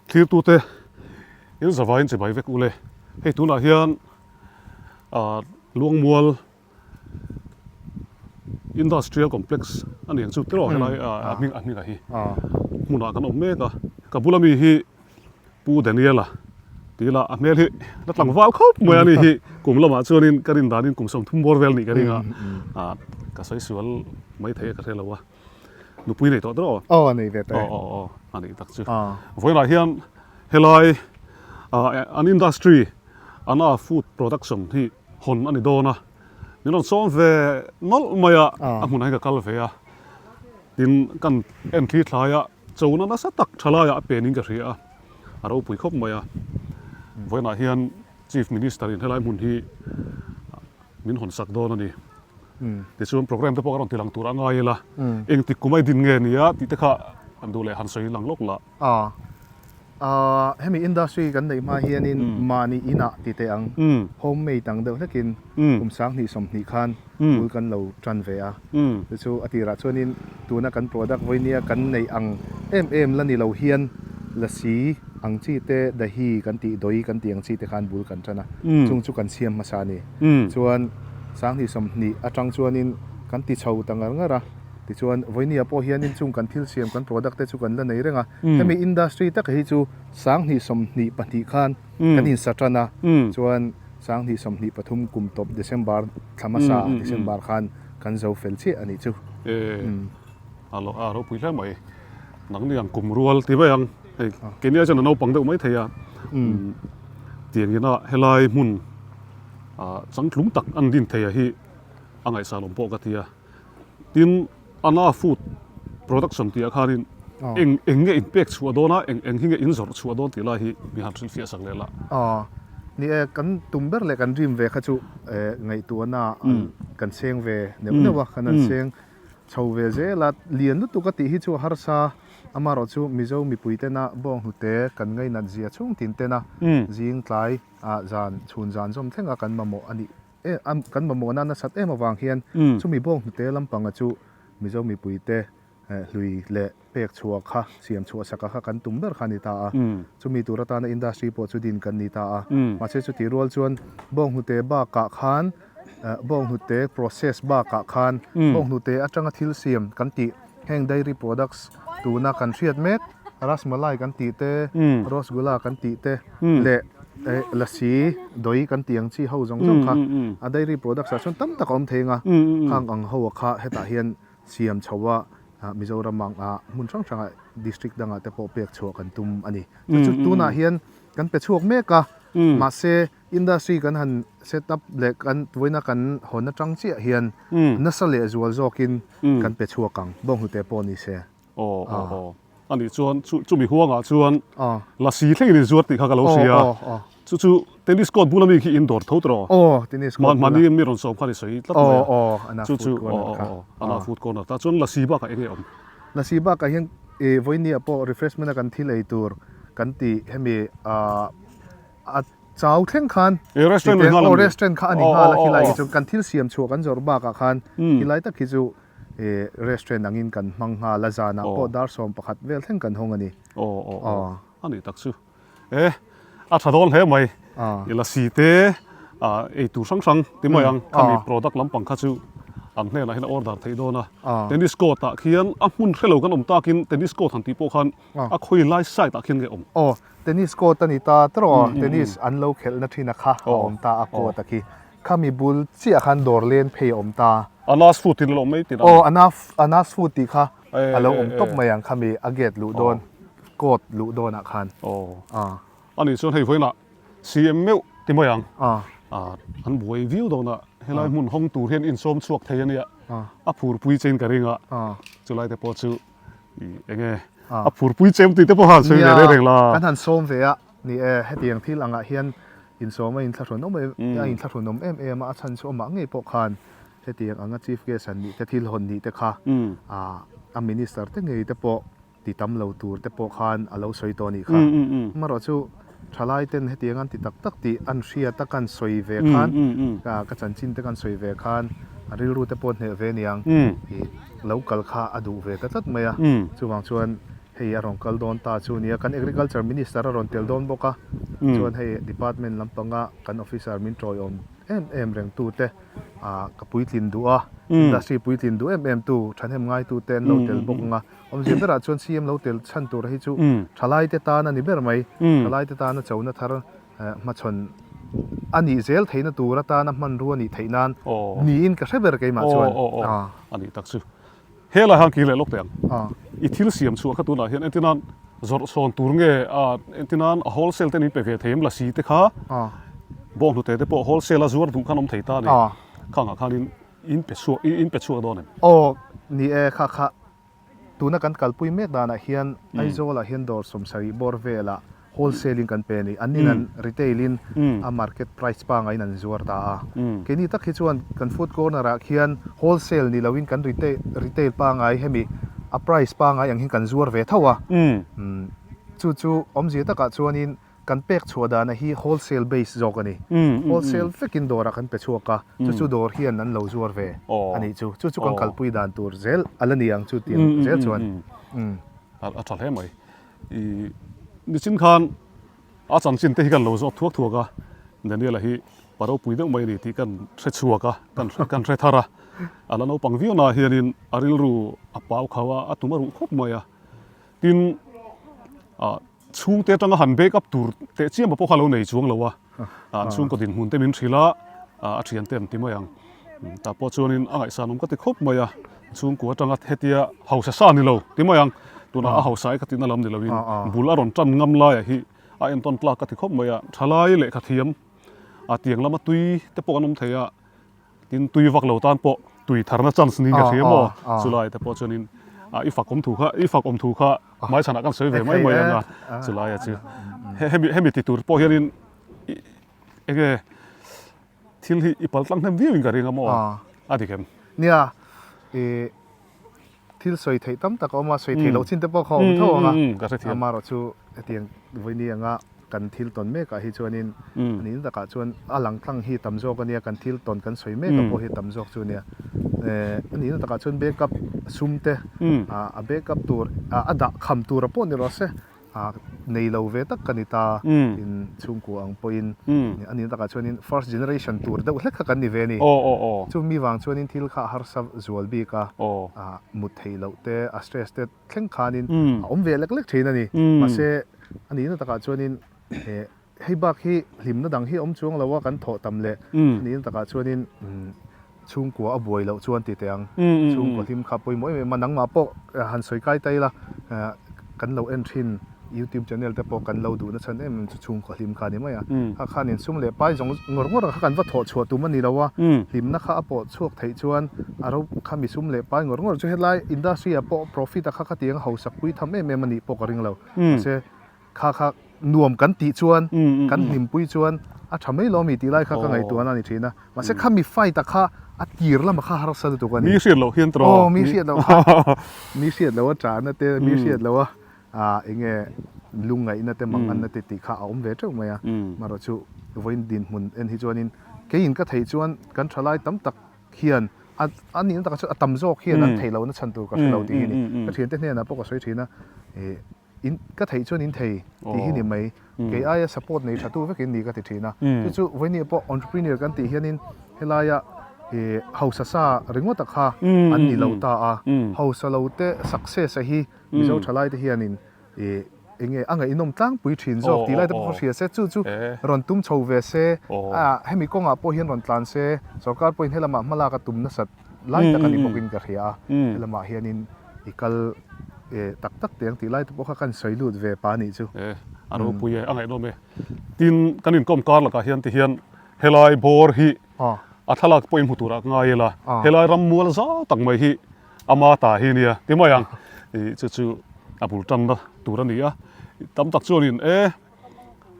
Thirtute in zavaiin chibai vek ule. Hei tunah hian ah Luangmual Industrial Complex a ni ang chu tiraw helai ah a hming a hming a hi hmunah kan awm mek a. Ka bula mi hi Pu Daniel-a tih ila a hmel hi la tlangval khawp mai a ni hi kum lamah chuanin ka rin danin kum 30 bawr vel nih ka ring a ah ka sawi sual mai thei a ka hre lo a. Nupui nei tawh tawh aw? Aw nei ve tawh e. Aw aw aw a nih tak chu. Vawiinah hian helai an industry ana food production hi hawn a ni dawn a, min rawn sawm ve nawlh mai a, a hmunah hian ka kal ve a, tin kan en thli thlai a, chona nasa tak tha laiah a pen in ka hria a, a ropui khawp mai a. Vawiinah hian Chief Minister in helai hmun hi min hawn sak dawn a ni. Tichuan program te pawh ka rawn ti lang tur a ngai ila, engtik kum a i din nge nia tih te kha an duh leh han sawi lang lawk lah. A, hemi industry kan neih hma hianin mahni inah ti teh ang, home made ang deuh hlekin kum 2020 khan bul kan lo tan ve a. Chu chu a tirah chuanin tuna kan product vawinia kan neih ang em em la ni lo hian lasi ang chi te, dahi kan tih, dawi kan tih ang chi te khan bul kan tan a, chung chu kan siam hmasa a ni. Chuan 2020 atang chuanin kan ti chho ta ngar ngar a, tichuan vawinia pawh hianin chung kan thil siam kan product te chu kan la nei reng a, hemi industry taka hi chu 2022 khan kan insa tan a, chuan 2023 kum tawp December thla hmasa December khan kan zo fel chiah a nih chu. E a lo a ropui hle mai, nang ni ang kum rual ti mai ang, hei keini chuan a naupang deuh mai thei a, tiangin a helai hmun changtlung tak an din thei a hi a ngaihsan awm pawh ka ti a, tin Ana food production tih ah khanin eng eng nge in pek chhuah dawn a, eng eng hi nge in zawrh chhuah dawn tih lai hi mi han hrilhfiah sak leh lah. Ni e, kan tum ber leh kan dream ve kha chu ngaihtuahna kan seng ve neuh neuh a, kan han seng chho ve zel a, lian lutuk a tih hi chu a harsa, amaherawhchu Mizo mipui tena bawnghnute kan ngainat zia chhung tin tena zing tlai ah zan chhun zan zawm thleng a kan mamawh a nih em kan mamawhna nasat em avang hian chumi bawng hnute lampanga chu Mizo mipuite hlui leh pek chhuah kha siam chhuah saka kha kan tum ber kha a ni ta a, chumi tur atana industry pawh chu din kan ni ta a, mahse chutih rual chuan bawng hnute bakah khan bawng hnute process bakah khan bawng hnute atanga thil siam kan tih Heng dairy products tuna kan hriat mek rasmalai kan tih te, rosgula kan tih te leh lassi dawi kan tih ang chi ho zawng zawng kha a dairy products ah chuan tam tak a awm thei ang a, khang ang ho kha hetah hian siam chho a Mizoram ang ah hmun hrang hrang ah district dangah te pawh pek chhuah kan tum a ni. Chu chu tunah hian kan pe chhuak mek a, mahse Industry kan han set up leh kan vawiina kan hawn atang chiah hian nasa leh zual zawkin kan pe chhuak ang, bawnghnute pawh ni se. Aw aw aw a nih chuan chu chumi huangah chuan lasi thlengin in zuar tih kha ka lo hria a, chu chu tennis court bula mi khi in dawr tho tawh aw tennis court bula mahni mi rawn sawm khan i sawi tlat mai a, chu chu aw aw aw ana food corner tah chuan lasi bakah eng nge awm? Lasi bakah hian vawinia pawh refreshment a kan thil ei tur kan tih hemi ah a chau thleng khan aw restaurant kha a ni nghal a khilai hi chu kan thil siam chhuah kan zawrh bakah khan khilai tak hi chu restaurant angin kan hmang nghal a zanah pawh dar 11 vel thleng kan hawng a ni. Aw aw aw a nih tak chu e a tha dawn hle mai i lasi te ei tur hrang hrang ti mai ang khami product lampang kha chu an hnenah hian a order theih dawn a tennis court ah khian a hmun hrelo kan awm takin tennis court han tih pawh khan a khawi lai side ah khian nge awm. Aw Tennis court a ni ta tawh tennis an lo khelhna thin a kha a awm ta a court a khi. Khami bul chiah khan dawr len phei a awm ta. Anas food tih a lo awm mai tih Aw Anas food tih kha a lo awm tawp mai ang khami a gate luh dawn court luh dawnah khan. Aw a nih chuan hei vawiinah CM meuh ti mai ang. An buai viau dawnah helai hmun hawng tur hian insawm chhuak thei a nia a phurpui chein ka ring a chulai te pawh chu Enge a phurpui chem tih te pawh han sawi ve reng reng la. Kan han sawm ve a, ni e, hetiang thil angah hian insawm a inthlahrun awm em a inthlahrun awm em em a, a chhan chu amah ngei pawh khan hetiang anga chief guest han nih te thil hawn nih te kha a minister te ngei te pawh ti tam lo tur te pawh khan a lo sawi tawh a nih kha. Amaherawhchu thalai ten hetiang an ti tak tak tih an hriat a kan sawi ve khan ka chanchin te kan sawi ve khan a rilru te pawh hneh ve aniang. Lo kal kha a duh ve ta tlat mai a, chuvang chuan Hei a rawn kal dawn ta chu nia, kan Agriculture Minister a rawn tel dawn bawk a, chuan hei Department lampanga kan Officer min tawiawm em em reng tu te ah ka puitlin duh a, Industry puitlin duh em em tu, thahnem ngai tu te an lo tel bawk ang a, awmzia berah chuan CM lo tel chhan tur hi chu thalai te tan a ni ber mai, thalai te tana chona thar hmachhawn a nih zel theihna tur atana hmanrua a nih theih nan niin ka hre ber keimah chuan. A nih tak chu. Helai han kir leh lawk teh ang. I thil siam chhuah kha tunah hian entir nan zawrh chhawn tur nge entir nan a wholesale te nin pe ve thei em lasi te kha bawnghnute te pawh wholesale a zuar duh khan awm thei ta a ni. Khangah khanin in pe chhuak in pe chhuak dawn em? Aw ni e kha kha tuna kan kalpui mek danah hian Aizawlah hian dawr 70 bawr velah Wholesale in kan pe a ni. An nin an retail in a market price pangaiin an zuar ta a. Keini tak hi chuan kan food corner ah khian wholesale ni loin kan retail retail pangai hemi a price pangai ang hian kan zuar ve tho a. Chu chu awmzia takah chuanin kan pek chhuah dana hi wholesale base zawk a ni. Wholesale vekin dawrah kan pe chhuak a, chu chu dawr hian an lo zuar ve a nih chu. Chu chu kan kalpui dan tur zel a la ni ang chu tiang zel chuan. A tha hle mai. I nichin khan a chanchin te hi kan lo zawt thuak thuak a, Daniel-a hi pa ropui deuh mai a ni tih kan hre chhuak a, kan kan hre thar a, a la naupang viau naah hianin a rilru a pau khauh a, a tum a ruh khawp mai a, tin ah chhungte atanga han back up tur teh chiam pawh kha a lo nei chuang lo a. An chhungkaw dinhmun te min hrilh a, a thiante an ti mai ang. Tah pawh chuanin a ngaihsan awm ka ti khawp mai a, chhungkua atanga hetia hausa sa ni lo ti mai ang. Tunah a hausa e ka tihna lam ni loin bul a rawn tan ngam laiah hi a entawn tlak ka ti khawp mai a. Thalai lehkha thiam a tiang lama tui te pawh an awm thei a, tin tui vak lo tan pawh tui tharna chance niin ka hria maw? Chulai te pawh chuanin i fak awm thu kha i fak awm thu kha hmaichhanah kan sawi ve mai mai ang a chulaia chu hemi hemi ti tur pawh hianin enge thil hi i pal tlang hnem viau in ka ring a maw a dik em? Nia i thil sawi theih tam tak a awm a, sawi theih loh chin te pawh kha a awm tho ang a, amaherawh chu hetiang vawiini anga kan thil tawn mekah hi chuanin a nihna takah chuan a lang tlang hi tam zawk a nia, kan thil tawn kan sawi mekah pawh hi tam zawk chu a nia. A nihna takah chuan backup sum te a backup tur a dah kham tura pawh ni rawh se nei lo ve tak ka ni ta in chhungkua ang pawhin a nihna takah chuanin first generation tur deuh hlek kha kan ni ve a ni. Chumi vang chuanin thil kha a harsa zual bik a, mut theih loh te a stress te thleng khanin a awm ve lek lek thin a ni. Mahse a nihna takah chuanin hei bak hi hlimna dang hi a awm chuang lo a kan thawh tam leh a nihna takah chuanin chhungkua a buai loh chuan ti teh ang. Chhungkua hlim kha pawimawh em em a, nangmah pawh han sawi kai ta ila kan lo en thin YouTube channel te pawh kan lo duh na chhan em em chu chhungkua hlim kha a ni mai a. Kha khanin sum leh pai zawng ngawr ngawr kha kan va thawh chhuah tum a ni lo a, hlimna kha a pawh chhuak theih chuan a ro kha mi sum leh pai ngawr ngawr chu helai industry ah pawh profit a kha khatiang a hausak pui tham em em a nih pawh ka ring lo. Mahse kha kha nuam kan tih chuan kan hlimpui chuan a tha mai lo ami tih lai kha ka ngaihtuahna a ni thin a. Mahse kha mi fight a kha a tir lamah kha harsa lutuk a ni. Mi hriat loh hian tawh. Aw mi hriat loh kha mi hriat loh a tahna te mi hriat loh a ah enge lungngaihna te manganna te tih kha a awm ve teuh mai a. Marawh chu vawiin dinhmun en hi chuanin keiin ka theih chuan kan thalai tam tak hian a a nihna takah chuan a tam zawk hian an theih lohna chhan tur ka hre lo tih hi a ni. Ka thiante hnenah pawh ka sawi thin a ih in ka theih chuan in thei tih hi ni mai kei aia support nei tha tu vekin ni ka ti thin a chu chu vawinia pawh entrepreneur kan tih hianin helaia ih hausa sa ringawt a kha an ni lo ta a hausa lo te success a hi Mizo thalai te hianin ih enge a ngaihnawm tlangpui thin zawk tih lai te pawh kha hria se chu chu rawn tum chho ve se a hemi kawngah pawh hian rawn tlan se sorkar pawhin helamah hmalak a tum nasat lai tak a ni bawkin ka hria a helamah hianin i kal tak tak teh ang tih lai te pawh kha kan sawi lut ve pa anih chu. E a ropui e a ngaihnawm e. Tin kan inkawm kar lakah hian ti hian helai bawr hi a thlalak pawh in hmu turah ka ngai ila helai rammual zau tak mai hi ama ta hi nia ti mai ang ih chu chu a bul tanna tur a ni a tam tak chuanin e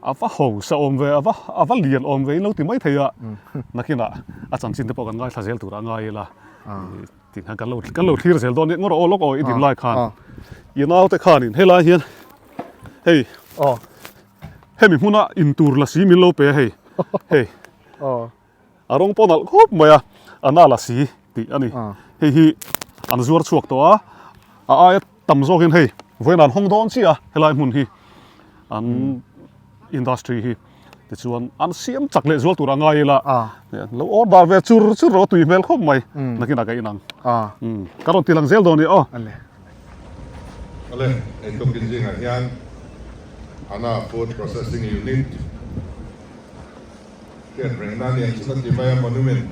a va hausa awm ve a va a va lian awm ve in lo ti mai thei a nakinah a chanchin te pawh kan ngaithla zel turah ngai ila tih khan kan lo kan lo thlir zel dawn nia ngawr aw lawk aw i din lai khan i naute khanin helai hian hei hemi hmuna in tur la si min lo pe a hei hei a rawng pawh nalh khawp mai a a nal a si tih a ni hei hi an zuar chhuak tawh a a aia tam zawkin hei. Vawiin an hawng dawn chiah a helai hmun hi an industry hi tichuan an siam chak leh zual tur a ngai ila lo order ve chur chur rawh a tui hmel khawp mai nakinah ka inang ka rawn ti lang zel dawn i aw. Awle, hei tukin zingah hian Ana Food Processing Unit hriat reng na aniang chu ka ti mai a monument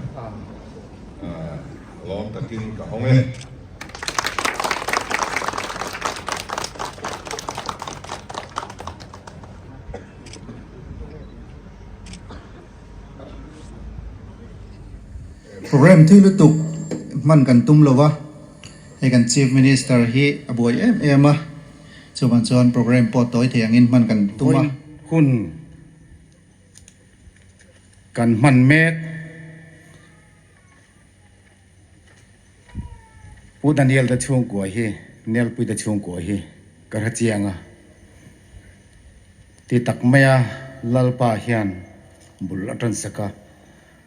lawm takin ka hawng e. Program thui lutuk hman kan tum lo va, hei kan Chief Minister hi a buai em em a, chuvang chuan program pawh tawi thei angin hman kan tum a. Hun kan hman mek. Pu Daniel te chhungkua hi, Nelpui te chhungkua hi ka hre chiang a. Ti tak maia Lalpa hian bul a tansak a,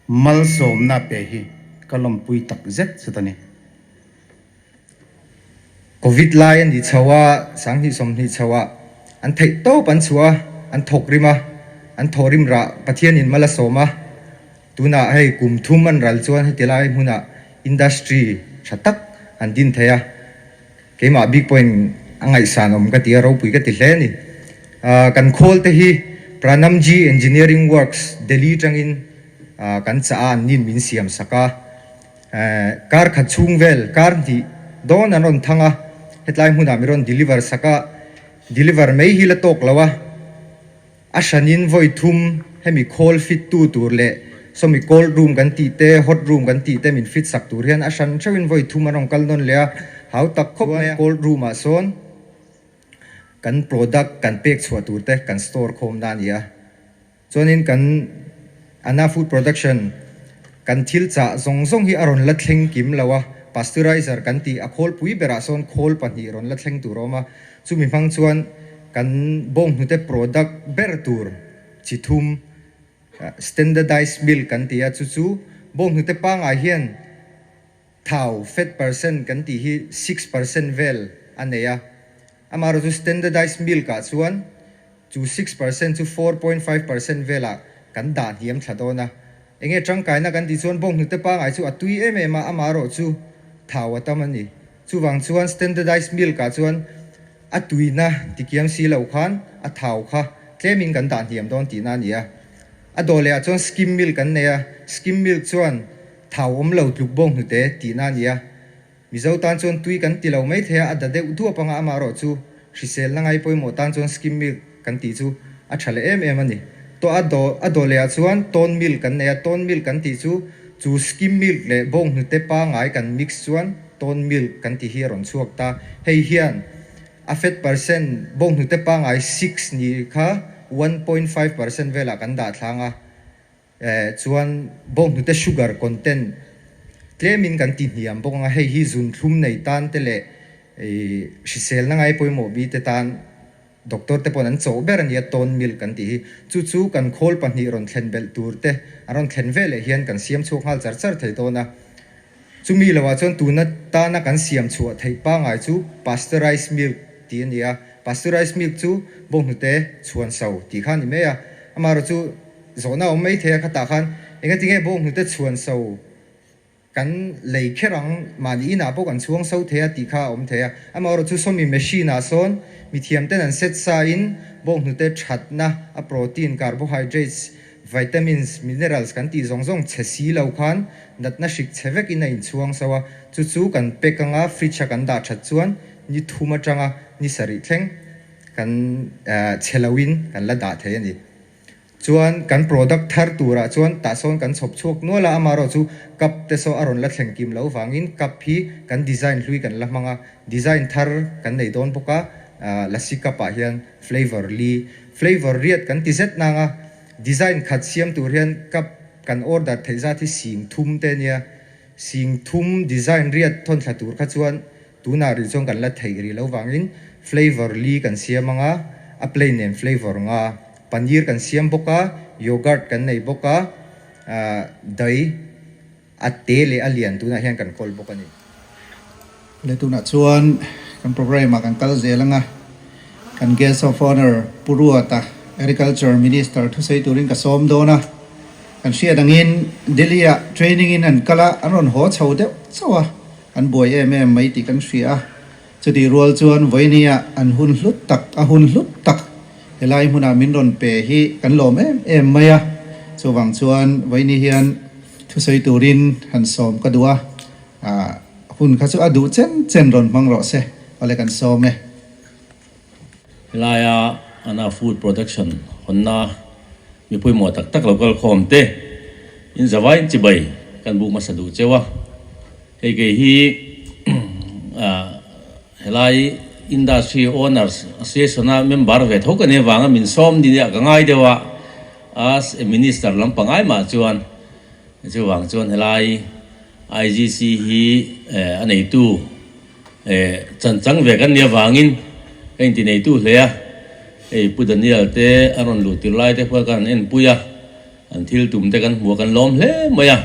malsawmna pe hi ka lawmpui tak zet zet a ni. Covid lai a nih chho a, 20 20 chho ah an theih tawp an chhuah a, an thawk rim a, an thawh rim rah Pathianin mal a sawm a, tunah hei kum thum an ral chuan heti lai hmunah industry tha tak an din thei a, keimah bik pawhin a ngaihsan awm ka ti a, ropui ka ti hle a ni. Kan khawl te hi Pranamji Engineering Works, Delhi tangin kan chah a, an nin min siam sak a. Kar khat chhung vel kar hnih dawn an rawn thang a, hetlai hmunah mi rawn deliver sak a, deliver mai hi la tawk lo a, a hranin vawi thum hemi khawl fit tu tur leh sawmi cold room kan tih te hot room kan tih te min fit sak tur hian a hran theuhin vawi thum an rawn kal nawn leh a, hau tak khawp mai a, cold room ah sawn kan product kan pek chhuah tur te kan store khawm na a ni a. Chuanin kan Anna Food Production kan thil chah zawng zawng hi a rawn la thleng kim lo a, pasteurizer kan tih a khawlpui berah sawn khawl pahnih rawn la thleng tur a awm a, chumi hmang chuan kan bawnghnute product ber tur chi thum standardized milk kan ti a, chu chu bawnghnute pangngai hian thau, fat percent, kan tih hi 6% vel a nei a, amaherawhchu standardized milk ah chuan Chu 6% chu 4.5% velah kan dah hniam thla dawn a. Enge tangkaina kan tih chuan bawnghnute pangai chu a tui em em a, amaherawh chu thau a tam a ni. Chuvang chuan standardized milk ah chuan a tuina tikiam si lo khan a thau kha tlemin kan dah hniam dawn tihna a ni a. A dawh leh ah chuan skim milk kan nei a, skim milk chuan thau awm lo tluk bawnghnute tihna a ni a. Mizo tan chuan tui kan ti lo mai thei a, a da deuh duap anga amaherawh chu hriselna ngai pawimawh tan chuan skim milk kan tih chu a tha leh em em a ni. Tawh a daw a daw leh ah chuan tone milk kan nei a, tone milk kan tih chu chu skim milk leh bawnghnute pangai kan mix chuan tone milk kan tih hi a rawn chhuak ta. Hei hian a fat percent bawnghnute pangai 6 ni kha 1.5% velah kan dah thlang a. Chuan bawnghnute sugar content tlemin kan ti hniam bawk ang a, hei hi zunthlum nei tan te leh hriselna ngai pawimawh bi te tan doctor te pawn an chawh ber a nia tone milk kan tih hi. Chu chu kan khawl pahnih rawn thlen belh tur te an rawn thlen veleh hian kan siam chhuak nghal char char thei dawn a. Chumi lohah chuan tuna tana kan siam chhuah theih pangngai chu pasteurized milk tih a ni a, pasteurized milk chu bawnghnute chhuan so tih kha a ni mai a, amaherawh chu zawhna a awm mai thei a, khatah khan engatinge bawnghnute chhuan so kan lei kher ang, mahni inah pawh kan chhuang so thei a tih kha a awm thei a, amaherawh chu sawmi machine ah sawn mithiam ten an set sa in bawnghnute thatna a protein, carbohydrates, Vitamins, minerals kan tih zawng zawng chhe si lo khan natna hrik chhe vekin a inchhuang so a, chu chu kan pack anga fridge a kan dah that chuan ni thum atanga ni sarih thleng kan chhe loin kan la dah thei a ni. Chuan kan product thar turah chuan tah sawn kan chhawp chhuak nual a, amaherawh chu cup te saw a rawn la thleng kim loh vangin cup hi kan design hlui kan la hmang a, design thar kan nei dawn bawk a, lassi cup ah hian flavour li, flavour riat kan ti zet nang a, Design khat siam tur hian cup kan order theih zat hi sing thum te ania. Sing thum design riat thawn thla tur kha chuan tunah rih chuan kan la theih rih lo vangin flavour li kan siam anga, a plain nen flavour nga paneer kan siam bawk a, yoghurt kan nei bawk a, dai. A te leh a lian tunah hian kan kawl bawk a ni. Le tunah chuan kan programme ah kan kal zel anga kan Guest of Honour Pu Ruata Agriculture Minister thusawi turin ka sawm dawn a, kan hriat angin Delhi ah training in an kal a, an rawn haw chho deuh chauh a, an buai em em mai tih kan hria a. Chutih rual chuan vawinia an hun hlut tak, a hun hlut tak helai hmunah min rawn pe hi kan lawm em em mai a, chuvang chuan vawiini hian thusawi turin han sawm ka duh a, ah hun kha chu a duh chen chen rawn hmang rawh se, awle kan sawm e. Helaia Ana Food Production hawnna mi pawimawh tak tak lo kal khawm te in zavai chibai kan buk hmasa duh cheu a. Hei kei hi helai Industry Owners Association-a member ve tho ka nih avanga min sawm ni nia ka ngai deuh a, as a Minister lam pangai mah chuan chuvang chuan helai IGC hi a neitu chanchang ve kan nih avangin ka inti neitu hle a, hei Pu Daniel te a rawn luh tir lai te pawh ka han enpui a. An thil tum te kan hmu a kan lawm hle mai a,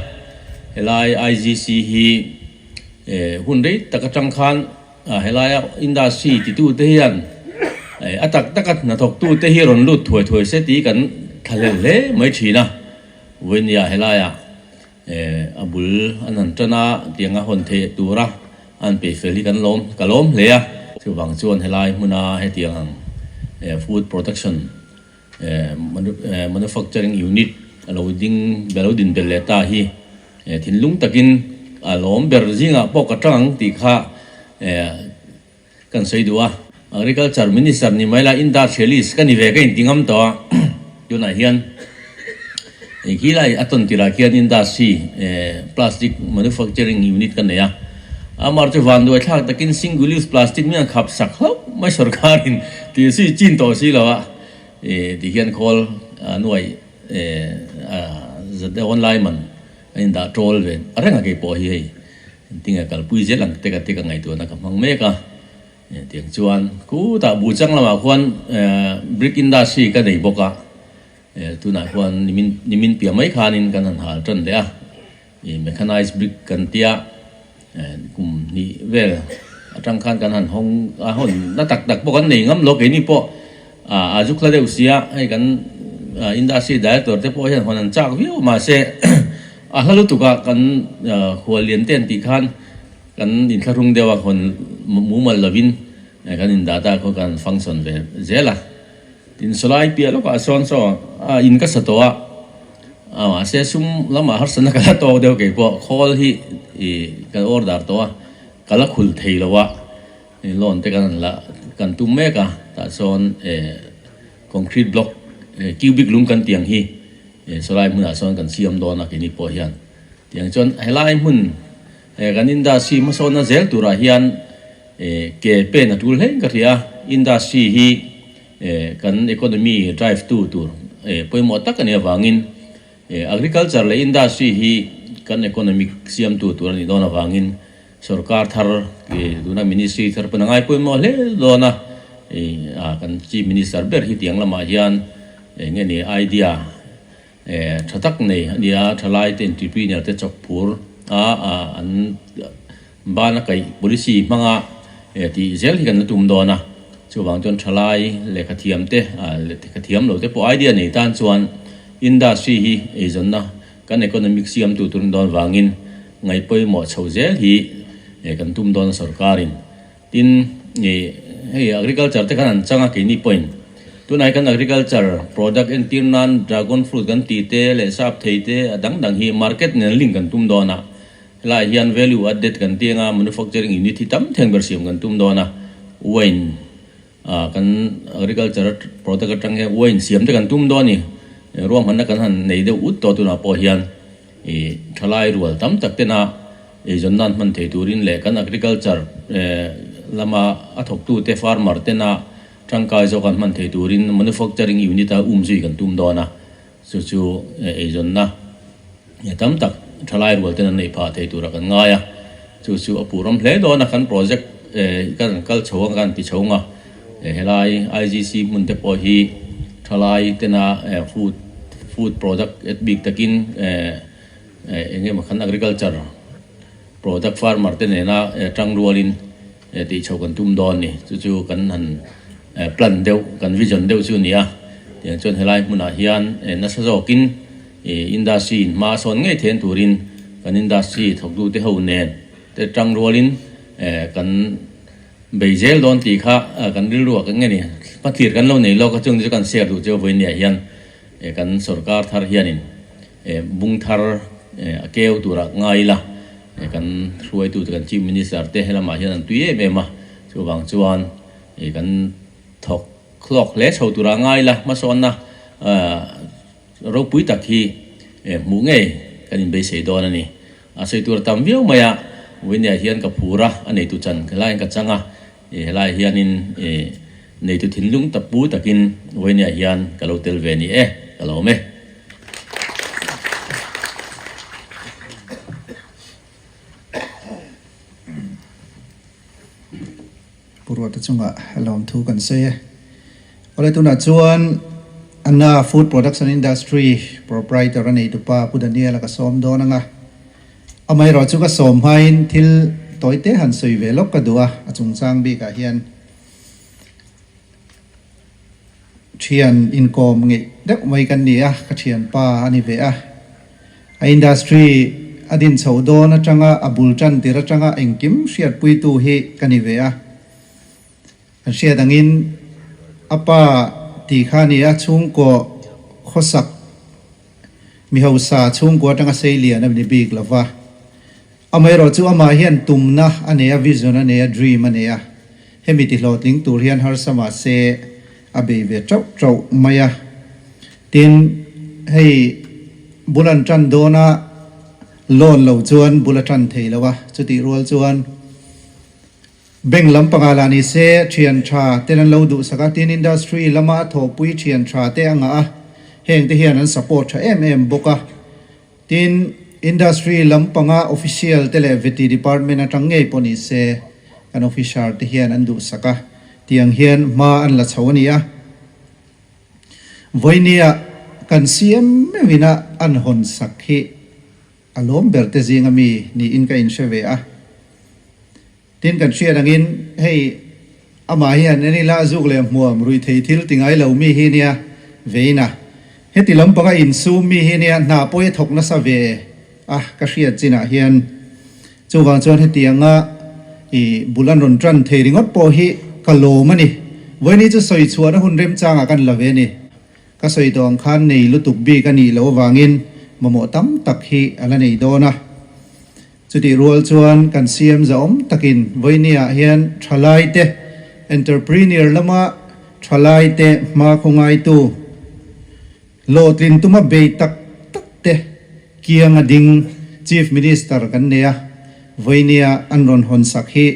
helai IGC hi hun rei tak atang khan helaia industry titu te hian a tak taka hnathawktu te hi rawn lut thuai thuai se tih kan thlahlel hle mai thin a, vawinia helaia a bul an han tan a tiang a hawn theih tura an peihfel hi kan lawm ka lawm hle a. Chuvang chuan helai hmuna hetiang ang food production Manufacturing unit a lo ding a lo din belh leh ta hi thinlung takin a lawm ber zingah pawh ka tang ang tih kha kan sawi duh a. Agriculture Minister ni mai la industrialist ka ni ve ka inti ngam tawh a, tunah hian hei khi lai a tawn tirah khian industry plastic manufacturing unit ka nei a, amah chu vanduai thlak takin single use plastic mi an khap sak hlauh mai sorkarin tih zui chin tawh si lo a. Ih ti hian khawl a nuai zat deuh online man a indah tawl ve reng a kei pawh hi hei engtinge kalpui zel ang te ka ti ka ngaihtuahna ka hmang mek a tiang chuan khutah buhchang lamah khuan brick industry ka nei bawk a tunah khuan nimin nimin piah mai khanin kan han hal tan leh a. Ih mechanized brick kan tia kum hnih vel atang khan kan han hawng a hawn na tak tak pawh kan nei ngam lo keini pawh a zuk hla deuh sia hei kan industry director te pawh hian hawn an chak viau mahse a hla lutuk a kan khual lian te an tih khan kan inthlahrung deuh a hawn mumal lovin kan indah ta khaw kan function ve zel a tin sawlai piah lawkah sawn saw a in ka sa tawh a. A mahse sum lamah harsatna ka la tawk deuh kei pawh khawl hi ih kan order tawh a, ka la khul thei lo a, loan te kan han la kan tum mek a, tah chuan eh concrete block eh cubic lung kan tih ang hi eh sawlai hmunah sawn kan siam dawn a keini pawh hian tiang chuan helai hmun eh kan industry hmasawnna zel turah hian eh ke pen a tul hlein ka hria a, industry hi Kan economy drive tu tur pawimawh tak a nih avangin agriculture leh industry hi kan economic siamtu tur a nih dawn avangin sorkar thar tuna ministry thar pawn a ngai pawimawh hle dawn a, kan chief minister ber hi tiang lamah hian eng nge ni idea Tha tak nei a nia, thalaite entrepreneur te chawk phur a an ban a kaih policy hmanga tih zel hi kan la tum dawn a, chuvang chuan thalai lehkha thiam te lehkha thiam lo te pawh idea nei tan chuan industry hi eizawnna kan economic siamtu tur dawn vangin ngaihpawimawh chho zel hi kan tum dawn a sorkarin. Tin, ih, hei agriculture te khan an chang a keini pawhin tunah hi kan agriculture product entir nan dragon fruit kan tih te leh sap thei te a dang dang hi market nen link kan tum dawn a, helaiah hian value added kan ti anga manufacturing unit hi tam theng ber siam kan tum dawn a, wine ah kan agriculture product atang hian wine siam te kan tum dawn a ni, ruahmanna kan han nei deuh ut tawh tunah pawh hian. Ih thalai rual tam tak tena eizawn nan hman thei turin leh kan agriculture lama a thawktute farmer tena tangkai zawk an hman thei turin manufacturing unit a um zui kan tum dawn a, chu chu eizawnna tam tak thalai rual ten an neih phah thei tura kan ngai a, chu chu a puh ram hle dawn a kan project kan kal chho ang kan ti chho ang a. Helai IGC hmun te pawh hi thalai tena food food product et bik takin eng emaw khan agriculture product farmer te nena tang rualin Tih chho kan tum dawn ni. Chu chu kan han plan deuh, kan vision deuh chu a ni a. Tiang chuan helai hmunah hian nasa zawkin industry in hma sawn ngei thein turin kan industry thawktute ho nen te tang rualin kan bei zel dawn tih kha kan rilruah kan nge ni. Hmathlir kan lo nei lawk a, chung chu kan share duh chu vawiin niah hian kan sorkar thar hianin Bung thar a keu turah ngai ila kan hruaitute kan Chief Minister te helamah hian an tui em em a, chuvang chuan kan thawk hlawk hle chho turah ngai ila hmasawnna ropui tak hi hmuh ngei kan inbeisei dawn a ni. A sawi tur a tam viau mai a, Vawinia hian ka phur a, a neitu chan helaiin ka chang a, helai hianin neitu thinlung tak pu takin Vawinia hian ka lo tel ve ni e, ka lawm e. Pu Ruata chungah lawmthu kan sawi e. Awle tunah chuan Anna Food Production Industry Proprietor a neitupa Pu Daniel-a ka sawm dawn ang a. Amaherawh chu ka sawm hmain thil tawite han sawi ve lawk ka duh a, a chungchang bikah hian. Thian inkawm ngeih deuh mai kan ni a, ka thianpa a ni ve a. A industry a din chhoh dawn atanga a bul tan tir atanga engkim hriatpuitu hi ka ni ve a. Kan hriat angin a pa tih kha a ni a, chhungkaw khawsak Mi hausa chhungkua atanga sei lian a ni bik lo va. Amaherawh chu amah hian tumna a nei a, vision a nei a, dream a nei a. Hemi ti hlawhtling tur hian harsa mah se a bei ve tauh tauh mai a. Tin, hei bul an tan dawn a, loan lo chuan bul a tan thei lo a, chutih rual chuan Bank lam panga lah ni se, thian tha ten an lo duhsak a, tin industry lama a thawhpui thian tha te a ngah a, heng te hian an support tha em em bawk a. Tin, industry lam panga official te leh veti department atang ngei pawh ni se, kan officer te hian an duhsak a, tiang hian hma an la chho a ni a. Vawinia kan CM meuhin a an hawn sak hi a lawm ber te zinga mi niin ka inhre ve a. Tin kan hriat angin hei amah hian en ila zuk leh hmuam rui thei thil ti ngai lo mi hi nia vein a. Heti lampanga insum mi hi nia hna pawi a thawk nasa ve a ka hriat chinah hian. Chuvang chuan hetianga i bul an rawn tan thei ringawt pawh hi ka lawm a ni. Vawiini chu sawi chhuahna hun remchangah kan la ve a ni. Ka sawi tawh ang khan nei lutuk bik a nih loh avangin mamawh tam tak hi a la nei dawn a. Chutih rual chuan kan CM zahawm takin vawinia hian thalaite, entrepreneur lama thalaite hma khaw ngaitu, hlawhtlin tuma bei tak tak te kianga ding Chief Minister kan nei a, vawinia an rawn hawn sak hi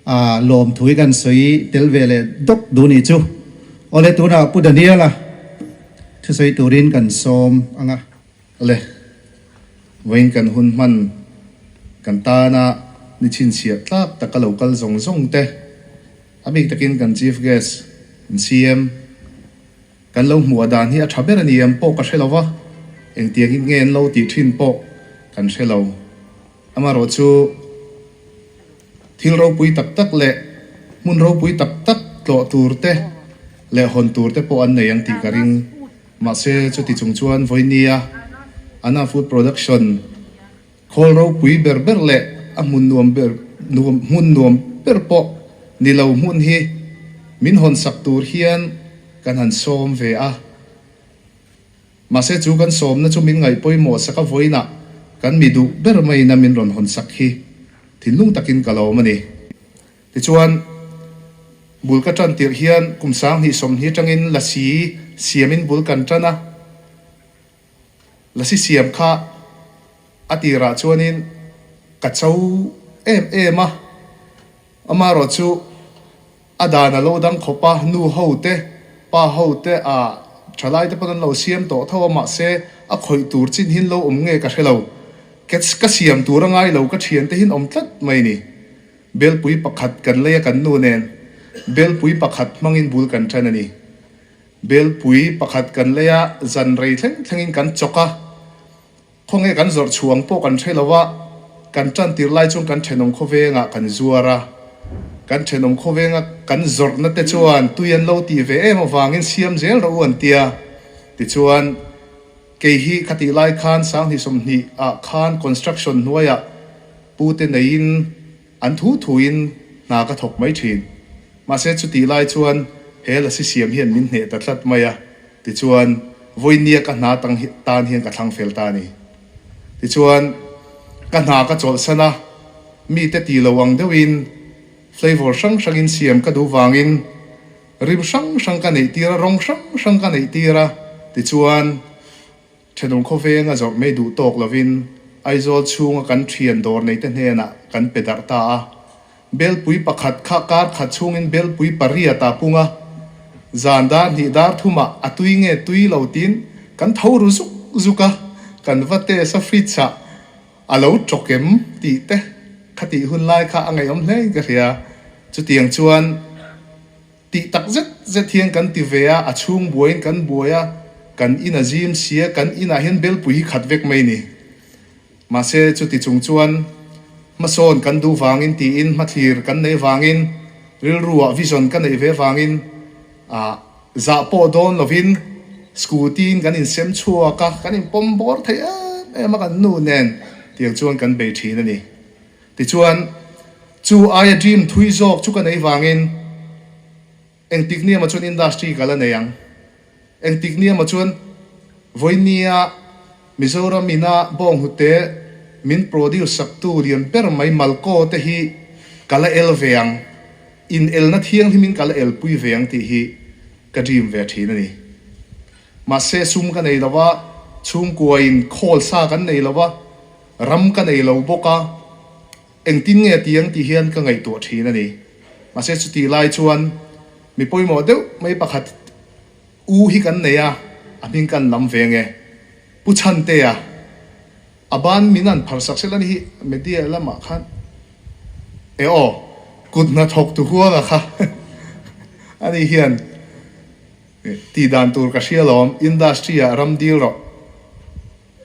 a lawmthu hi kan sawi tel ve leh dawk duh nih chu. Awle tunah Pu Daniel-a thusawi turin kan sawm ang a. Le, vawiin kan hun hman kan tana ni chhinchhiah tlak taka lo kal zawng zawng te, a bik takin kan Chief Guest, kan CM, kan lo hmuh a dan hi a tha ber a ni em pawh ka hre lo va, engtiangin nge an lo tih thin pawh kan hre lo. Amaherawh chu thil ropui tak tak leh hmun ropui tak tak tlawh tur te leh hawn tur te pawh an nei ang tih ka ring. Mahse, chuti chung chuan vawinia Anna Food Production khawl ropui ber ber leh a hmun nuam ber nuam hmun nuam ber pawh ni lo hmun hi min hawn sak tur hian kan han sawm ve a. Mahse, chu kan sawmna chu min ngaih pawimawh sak a vawiinah kan mi duh ber maiin a min rawn hawn sak hi thinlung takin ka lawm a ni. Tichuan, bul ka tan tirh hian kum 20 20 atangin lasi siamin bul kan tan a. Lasi siam kha a tirah chuanin ka cho em em a, amaherawh chu a dan a lo dang khawp a, nu ho te, pa ho te a thalai te pawn an lo siam tawh tho a, mahse a khawih tur chin hin lo awm nge ka hre lo. Ka siam tur a ngai lo, ka thiante hin awm tlat mai ni. Belpui pakhat kan lei a kan nu nen Belpui pakhat hmangin bul kan then a ni. Belpui pakhat kan lei a zan rei thleng thlengin kan chawk a, khawnge kan zawrh chhuang pawh kan hre lo a, kan tan tir lai chuan kan thenawm khawvengah kan zuar a. Kan thenawm khawvenga kan zawrhna te chuan tui an lo tih ve em avangin siam zel rawh u an tia. Tichuan, kei hi khatih lai khan Sanghnih 20 ah khan construction hnuaiah pute neiin an thu thuin hna ka thawk mai thin. Mahse chutih lai chuan he lasi siam hian min hneh ta tlat mai a. Tichuan, vawinia ka hna tang tan hian ka thlang fel ta a ni. Tichuan, ka hna ka chawlhsan a, mite ti lo ang deuhin flavour hrang hrangin siam ka duh vangin rim hrang hrang ka neih tir a, rawng hrang hrang ka neih tir a. Tichuan, thenawm khawvenga zawrh mai duh tawk lovin Aizawl chhunga kan thian dawr neite hnenah kan pe darh ta a. Belpui pakhat kha kar khat chhungin belpui pariat a pung a, zan dar hnih dar thumah a tui nge tui lo tiin kan tho ru zuk zuk a, kan va test a fridge ah a lo tawk em tih te kha tih hun lai kha a ngaihawm hle in ka hria. Chutiang chuan tih tak zet zet hian kan ti ve a, a chhung buaiin kan buai a, kan in a zim si a, kan inah hian belpui hi khat vek mai ni. Mahse, chuti chung chuan hmasawn kan duh vangin tiin hmathlir kan neih vangin, rilruah vision ka neih ve vangin ah zah pawh dawn lovin scooty in kan insem chhuak a, kan inpawm bawr thei em em a kan nu nen tiang chuan kan bei thin a ni. Tichuan, chu aia dream thui zawk chu ka neih vangin, Engtik ni emaw chuan industry ka la nei ang. Engtik ni emaw chuan vawinia Mizoram ina bawnghnute min produce saktu lian ber mai Malco te hi ka la el ve ang. In elna thianghlimin ka la elpui ve ang tih hi ka dream ve thin a ni. Mahse sum ka nei lo a, chhungkuain khawl sa kan nei lo a, ram ka nei lo bawk a. Engtin nge ti ang tih hian ka ngaihtuah thin a ni. Mahse chutih lai chuan mi pawimawh deuh mai pakhat u hi kan nei a, a hming kan lam ve nge. Pu Chhantea, a ban min an phar sak sela ni hi media lamah khan e aw, kut hnathawk tu huanga kha ani hian tih dan tur ka hria lawm, industry ah ram dil rawh.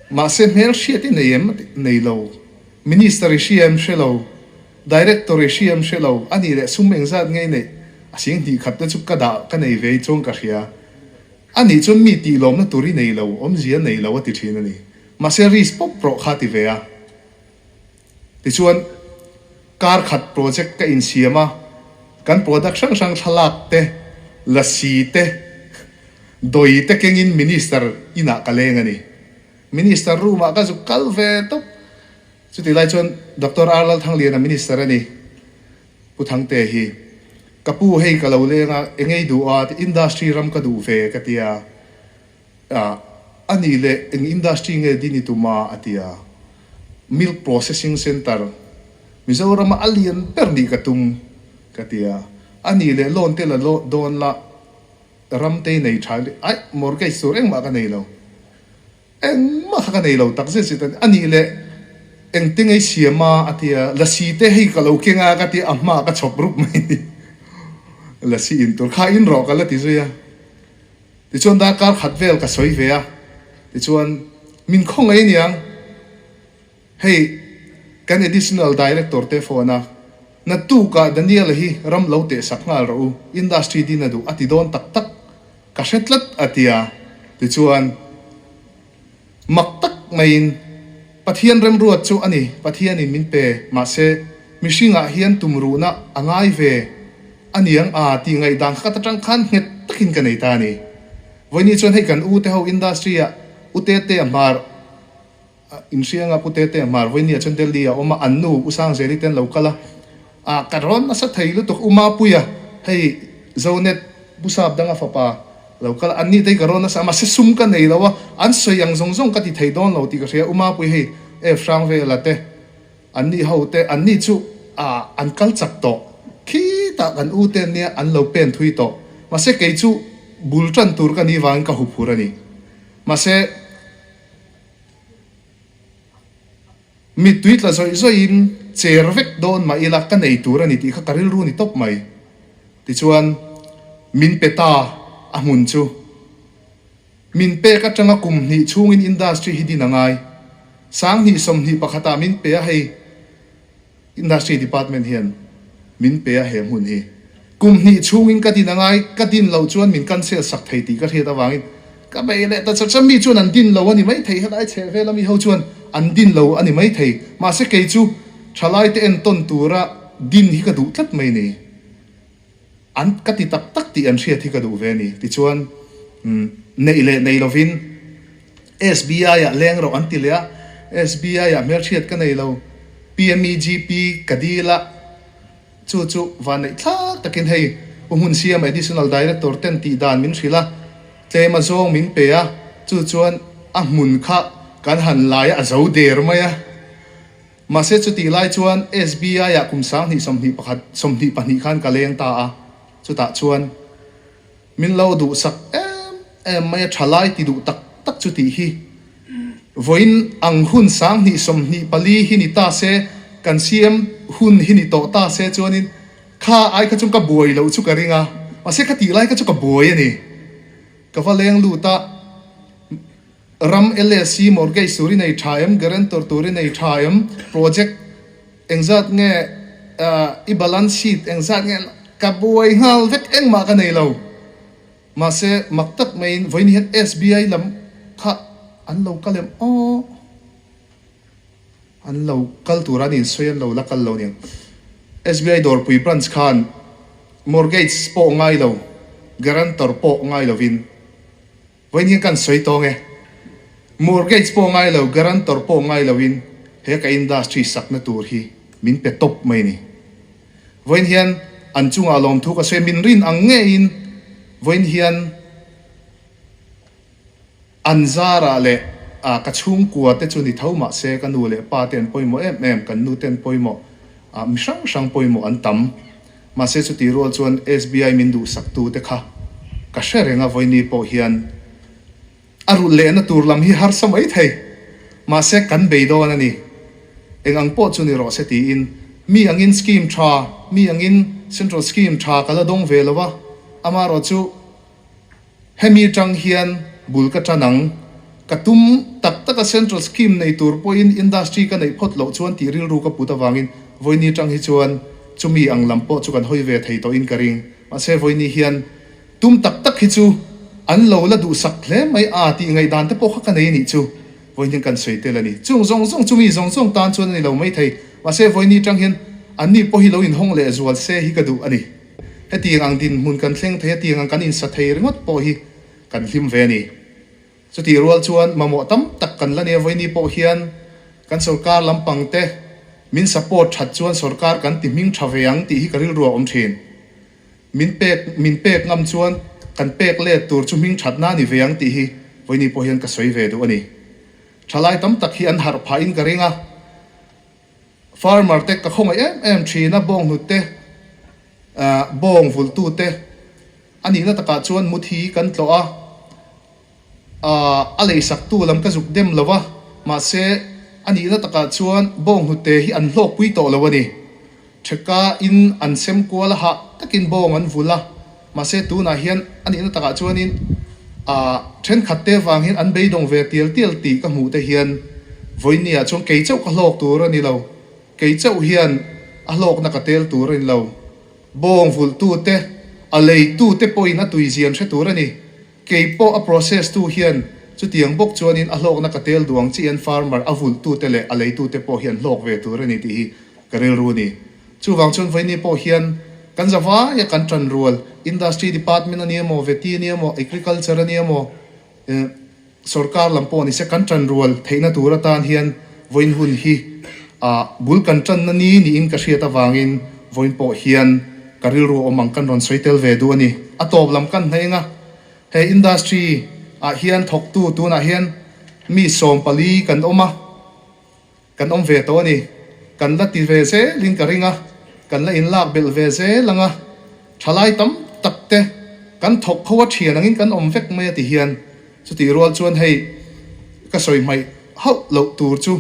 Mahse hmel hriat i nei em? Nei lo. Minister i hria em hre lo. Director i hria em hre lo. A nih leh sum engzat nge i neih? A sing hnih khat te chu ka dah ka nei ve i chuan ka hria. A nih chuan mi tih lawmna tur i nei lo, awmzia nei lo a ti thin a ni. Mahse risk pawp rawh kha a ti ve a. Tichuan kar khat project ka insiam a, kan product hrang hrang thlalak te, lasi te, dawi te kengin Minister inah ka leng a ni. Minister room ah ka zuk kal ve tawp. Chutih lai chuan Doctor R Lalthangliana Minister a ni, Pu Thangte hi. Ka pu hei ka lo leng a, engei duh a, industry ram ka duh ve ka ti a. A, a nih leh eng industry nge din i tum a? a ti a. Milk processing centre Mizorama a lian ber nih ka tum ka ti a. A nih leh loan te la dawn la, ram te i nei tha em? Aih, mortgage tur engmah ka nei lo. Engmah kha ka nei lo tak zet zet a ni. A nih leh eng te ngei siam a? a ti a. Lasi te hei ka lo keng a ka ti a, a hmaah ka chhawp rup mai ni. Lasi in tur kha in rawh ka la ti zui a. Tichuan darkar khat vel ka sawi ve a, tichuan min khawngaih aniang, hei kan Additional Director te phone a, naktukah Daniel-a hi ram lo teh sak nghal rawh u, industry din a duh a ti dawn tak tak, ka hre tlat a ti a, tichuan mak tak maiin Pathian remruat chu a ni, Pathianin min pe, mahse mihringah hian tumruhna a ngai ve. A niang a tih ngaihdan kha ka ta khan nghet takin ka nei ta a ni. Vawiini chuan hei kan u te ho industry ah U Tete a hmar inhriang a Pu Tete a hmar vawiini ah chuan Delhi ah a awm a, an nu U Sangzeli te an lo kal a, ah ka rawn nasa thei lutuk U Mapuia hei Zonet Pu Sap danga fapa lo kal a, an ni te hi ka rawn nasa a mahse sum ka nei lo a, an sawi ang zawng zawng ka ti thei dawn lo tih ka hria U Mapuia hei F Hrangvela te An ni ho te, an ni chu ah an kal chak tawh. Khitah kan u te nia an lo pen thui tawh. Mahse kei chu bul tan tur ka ni vangin ka huphur a ni. Mahse mittui tla zawih zawihin cher vek dawn mah ila ka nei tur a ni tih kha ka rilru ni tawp mai. Tichuan min pe ta a hmun chu. Min pek atanga kum hnih chhungin industry hi din a ngai. 2021 ah min pe a hei industry department hian. Min pe a he hmun hi. Kum hnih chhungin ka din a ngai, ka din loh chuan min cancel sak thei tih ka hriat avangin ka bei leh ta chak chak. Mi chuan an din lo a ni maithei, helai chheh vel ami ho chuan an din lo a ni maithei. Mahse kei chu thalaite entawn tura din hi ka duh tlat mai ni. An ka ti tak tak tih an hriat hi ka duh ve a ni. Tichuan neih leh nei lovin SBI ah leng rawh an ti leh a, SBI ah hmelhriat ka nei lo, PMEGP ka dil a, chu chu vanneih thlak takin hei Pu Hmunsiama Additional Director ten tih dan min hrilh a, tlem a zawng min pe a, chu chuan a hmun kha kan han lai a, a zo der mai a. Mahse chutih lai chuan SBI ah kum 2021, 22 khan ka leng ta a, chutah chuan min lo duhsak em em mai a, thalai ti duh tak tak chu tih hi vawiin ang hun 2024 hi ni ta se, kan CM hun hi ni tawh ta se chuanin kha ai kha chu ka buai loh chu ka ring a, mahse kha tih lai kha chu ka buai a ni. Ka va leng lut a. Ram LSC mortgage tur i nei tha em, guarantor tur i nei tha em, project engzat nge i balance sheet engzat nge ka buai nghal vek engmah ka nei lo. Mahse mak tak maiin vawiin hian SBI lam kha an lo kal em aw. An lo kal tura an insawi an lo la kal lo aniang. SBI Dawrpui branch khan mortgage pawh ngai lo, guarantor pawh ngai lovin Vawiin hian kan sawi tawng e. Mortgage pawh ngai lo, guarantor pawh ngai loin he ka industry sakna tur hi min pe tawp mai ni. Vawiin hian an chungah lawmthu ka sawi, min rin ang ngeiin vawiin hian an zarah leh ka chhungkua te chu ni tho mahse ka nu leh pa te an pawimawh em em, kan nu te an pawimawh, mi hrang hrang pawimawh an tam. Mahse chutih rual chuan SBI min duhsaktu te kha ka hre reng a, vawiini pawh hian a rulh lehna tur lam hi harsa mai thei. Mahse kan bei dawn a ni. Eng ang pawh chu ni rawh se tiin mi angin scheme tha, mi angin central scheme tha ka la dawng ve lo a, amaherawh chu Hemi tang hian bul ka tan ang. Ka tum tak taka Central Scheme nei tur pawhin industry ka neih phawt loh chuan tih rilru ka put avangin vawiini tang hi chuan chumi ang lam pawh chu kan hawi ve thei tawhin ka ring. Mahse vawiini hian tum tak tak hi chu an lo la duhsak hle mai a tih ngaihdan te pawh kha ka nei a nih chu vawiin hian kan sawi tel a ni. Chung zawng zawng chumi zawng zawng tan chuan a ni lo maithei. Mahse vawiini tang hian anni pawh hi lo inhawng lehzual se hi ka duh a ni. Hetiang ang dinhmun kan thleng thei a, tiang ang kan insa thei ringawt pawh hi kan hlim ve a ni. Chutih rual chuan mamawh tam tak kan la nia, vawiini pawh hian kan sorkar lampang te min support that chuan sorkar kan ti hming tha ve ang tih hi ka rilru a awm thin. Min pek min pek ngam chuan kan pek let tur chu hming thatna a ni ve ang tih hi vawiini pawh hian ka sawi ve duh a ni. Thalai tam tak hi an harh phahin ka ring a. Farmer te ka khawngaih em em thin a, bawnghnut te, bawng vultu te a nihna takah chuan muthi kan tlawh a, a leisaktu lam ka zuk dem lo a, mahse a nihna takah chuan bawnghnut te hi an hlawkpui tawh lo a ni. Theka in an sem kual a, hah takin bawng an vul a, mahse tunah hian a nihna takah chuanin thenkhat te vang hian an beidawng ve tial tial tih ka hmuh te hian vawinia chuan kei chauh ka hlawk tur a ni lo, kei chauh hian a hlawkna ka tel tur a ni lo. Bawng vulhtu te, a leitu te pawhin a tuizian hre tur a ni. Kei pawh a process tu hian chutiang bawk chuanin a hlawkna ka tel duh ang chian farmer a vulhtute leh a leitute pawh hian hlawk ve tur a ni tih hi ka rilru a ni. Chuvang chuan vawiini pawh hian kan zavaia kan tan rual industry department a nia maw, veti a nia maw, agriculture a nia maw, Sorkar lam pawh ni se kan tan rual theihna tur atan hian vawiin hun hi bul kan tanna ni niin ka hriat avangin vawiin pawh hian ka rilru awm ang kan rawn sawi tel ve duh a ni. A tawp lam kan hnaih anga he industry ah hian thawktu tunah hian mi 14 kan awm a. Kan awm ve tawh a ni. Kan la ti ve zelin ka ring a, kan la inlak belh ve zel ang a, thalai tam tak te kan thawk kho a thian angin kan awm vek mai a ti hian chutih rual chuan hei ka sawi hmaih hauh loh tur chu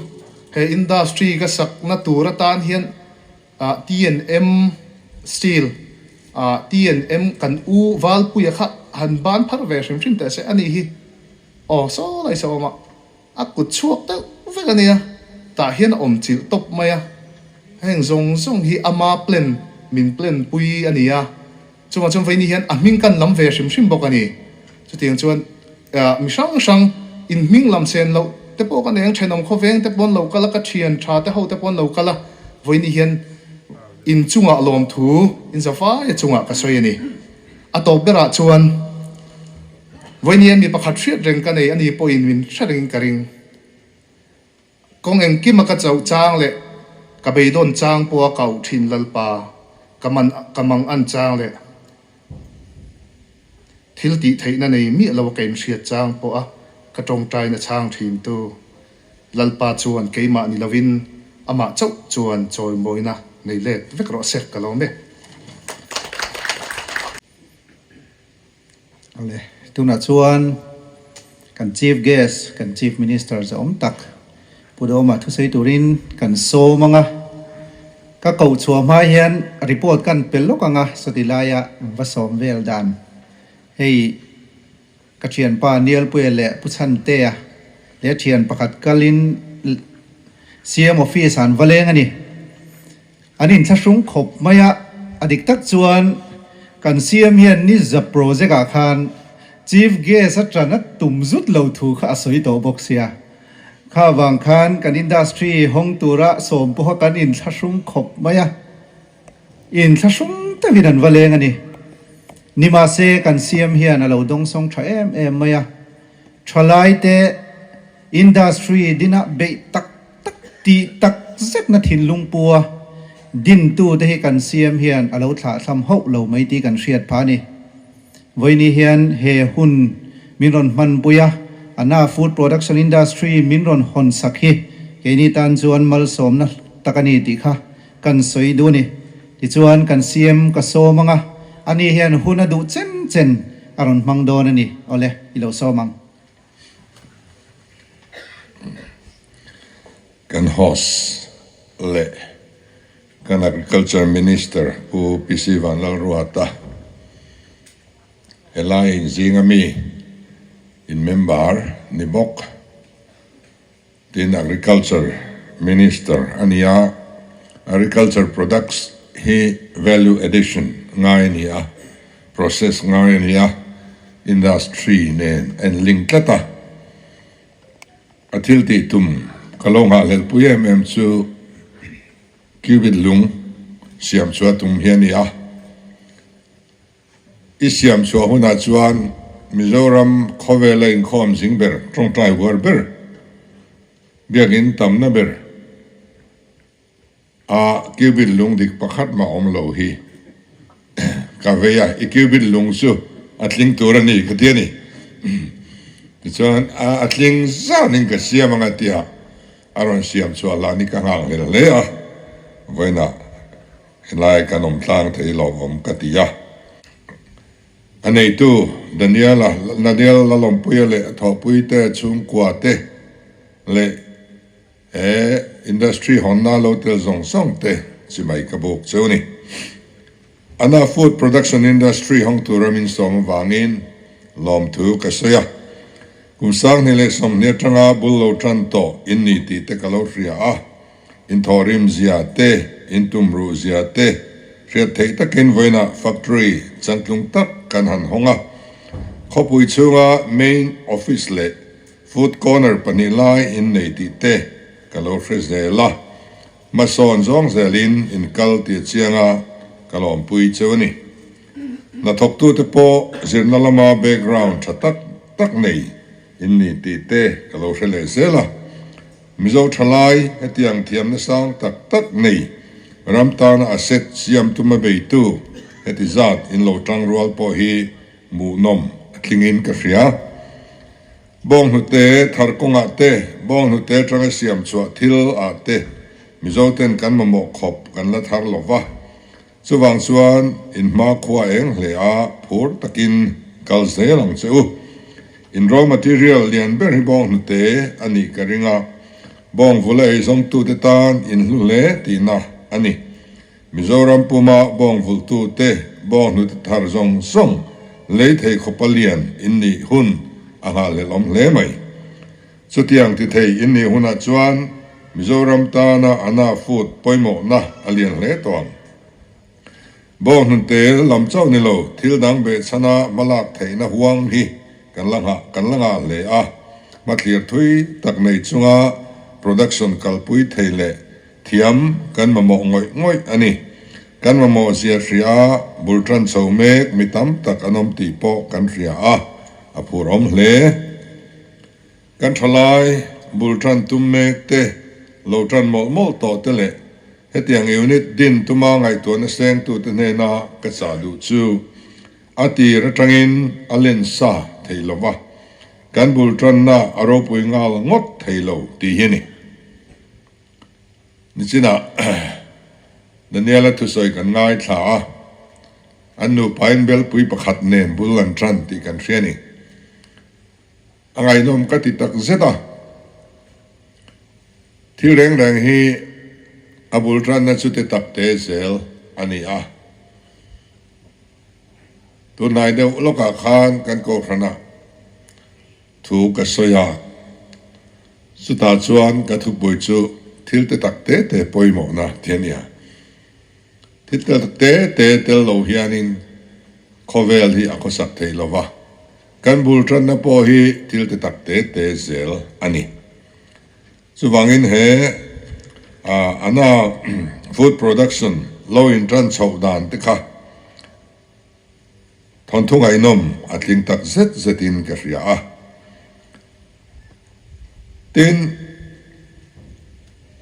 he industry ka sakna tur atan hian TNM Steel TNM kan u Valpuia kha han ban phar ve hrim hrim teh se a nih hi aw saw lai saw awm a. A kut chhuak deuh vek a nia, tah hian a awm chilh tawp mai a, heng zawng zawng hi ama plan min plan pui a ni a, chuvang chuan vawiin hian a hming kan lam ve hrim hrim bawk a ni. Chutiang chuan mi hrang hrang in hming lam sen loh te pawh ka nei ang, thenawm khawveng te pawh an lo kal a, ka thian tha te ho te pawh an lo kal a, vawiin hian in chungah lawmthu in za vaia chungah ka sawi a ni. A tawp berah chuan vawiin hian mi pakhat hriat reng ka nei a ni pawhin min hre rengin ka ring. Kawng engkima ka chauh chang leh ka beidawn chang pawha ka auh thin Lalpa, ka man ka mang an chang leh thil tih theihna nei miah lo a ka inhriat chang pawha ka tawngtaina chhang thin tu Lalpa chuan keimah ni lovin amah chauh chuan chawimawina nei let vek rawh se ka lawm e. Awle, tunah chuan kan Chief Guest, kan Chief Minister zahawm tak Pu Dawma thusawi turin kan sawm ang a. Ka koh chhuah hma hian report kan pe lawk ang a, sawti laia va sawm vel dan. Hei ka thianpa Nialpuia leh Pu Chhantea leh thian pakhat kalin CM office ah an va leng a ni. An inthlahrung khawp mai a, a dik tak chuan kan CM hian Nizza project ah khan Chief Guest a tan a tum zut lo thu kha a sawi tawh bawk sia. Kha vang khan kan industry hawng tura sawm pawha kan inthlahrung khawp mai a, inthlahrung takin an va leng a ni. Nimahse kan CM hian a lo dawngsawng tha em em mai a, thalaite industry dinah beih tak tak tih tak zetna thinlung pua dintute hi kan CM hian a lo thlahthlam hauh lo mai tih kan hriat phah a ni. Vawiini hian he hun min rawn hmanpui a, Anna Food Production Industry min rawn hawn sak hi keini tan chuan malsawmna tak a ni tih kha kan sawi duh a ni. Tichuan kan CM ka sawm ang a, ani hian hun a duh chen chen a rawn hmang dawn a ni. Awle, i lo sawm ang. Kan host leh kan Agriculture Minister Pu PC Vanlalruata helai inzinga mi in member ni bawk. Tin, Agriculture Minister a ni a, Agriculture products hi value addition ngai a ni a, process ngai a ni a, industry nen a in link tlat a. A thil tih tum ka lo nghahhlelhpui em em chu cubit lung siam chhuah tum hi a ni a. I siam chhuah hunah chuan Mizoram khawvela inkhawm zing ber, tawngtai uar ber, biakin tamna ber a cubit lung dik pakhat mah awm lo hi ka vei a, i cubit lung chu a tling tur a ni ka ti a ni. Tichuan a tling zanin ka siam ang a tia a rawn siam chhuah lah ni ka nghak hlel hle a, vawiinah Helai kan awm tlang thei lo awm ka ti a. A neitu Daniela, Daniel Lalawmpuia leh a thawhpuite chhungkua te leh he industry hawnna lo tel zawng zawng te chimai ka buk cheu ni. Ana food production industry hawng tura min sawm avangin lawmthu ka sawi a. Kum 2020 atanga bul lo tan tawh in ni tih te ka lo hria a. Inthawhrim zia te, intumruh zia te hriat theih takin vawiinah factory chantlung tak kan han hawng a. Khawpui chhunga main office leh food corner pahnih lai innei tih te ka lo hre zel a. Hmasawn zawng zelin inkal tih a chiang a, ka lawmpui cheu a ni. Hnathawktute pawh zirna lama background tha tak tak nei inni tih te ka lo hre leh zel a. Mizo thalai hetiang thiamna sang tak tak nei ram tana asset siam tuma beitu heti zat in lo tang rual pawh hi hmuhnawm a tlingin ka hria. Bawnghnute thar kawngah te, bawnghnute atanga siam chhuah thil ah te Mizo ten kan mamawh khawp kan la thar lova. Chuvang chuan in hmakhua eng hle a phur takin kal zel ang che u. In raw material lian ber hi bawng hnute a nih ka ring a, bawng vula eizawngtute tan in hlu hle tihna a ni. Mizoram puma bawng vulhtute bawng hnute thar zawng zawng lei thei khawpa lian in nih hun a nghahhlelhawm hle mai. Chutiang ti thei in nih hunah chuan Mizoram tana Anna Food pawimawhna a lian hle tawh ang. Bawnghnute lam chauh ni lo, thil dang behchhana hmalak theihna huang hi kan la nghah kan la ngah hle a. Hmathlir thui tak nei chunga production kalpui thei leh thiam kan mamawh ngawih ngawih a ni. Kan mamawh zia hria a, bul tan chho mek mi tam tak an awm tih pawh kan hria a, a phur awm hle. Kan thalai bul tan tum mek te, lo tan mawlh mawlh tawh te leh Hetiang unit din tuma ngaihtuahna sengtute hnena ka chah duh chu a tir atangin a len sa thei lo va, kan bul tanna a ropui nghal ngawt thei lo tih hi a ni. Nichinah Daniela thusawi kan ngaithla a, an nupain belpui pakhat nen bul an tan tih kan hria a ni. A ngaihnawm ka ti tak zet a. Thil reng reng hi a bul tanna chu te tak te zel a ni a. Tunhnai deuh lawkah khan kan kohhranah thu ka sawi a, chutah chuan ka thupui chu thil te tak te te pawimawhna tih a ni a. Thil te tak te te tel lo hianin khawvel hi a khawsak thei lo va. Kan bul tanna pawh hi thil te tak te te zel a ni. Chuvangin he ana food production lo in tan chhoh dan te kha thawnthu ngaihnawm a tling tak zet zetin ka hria a. Tin,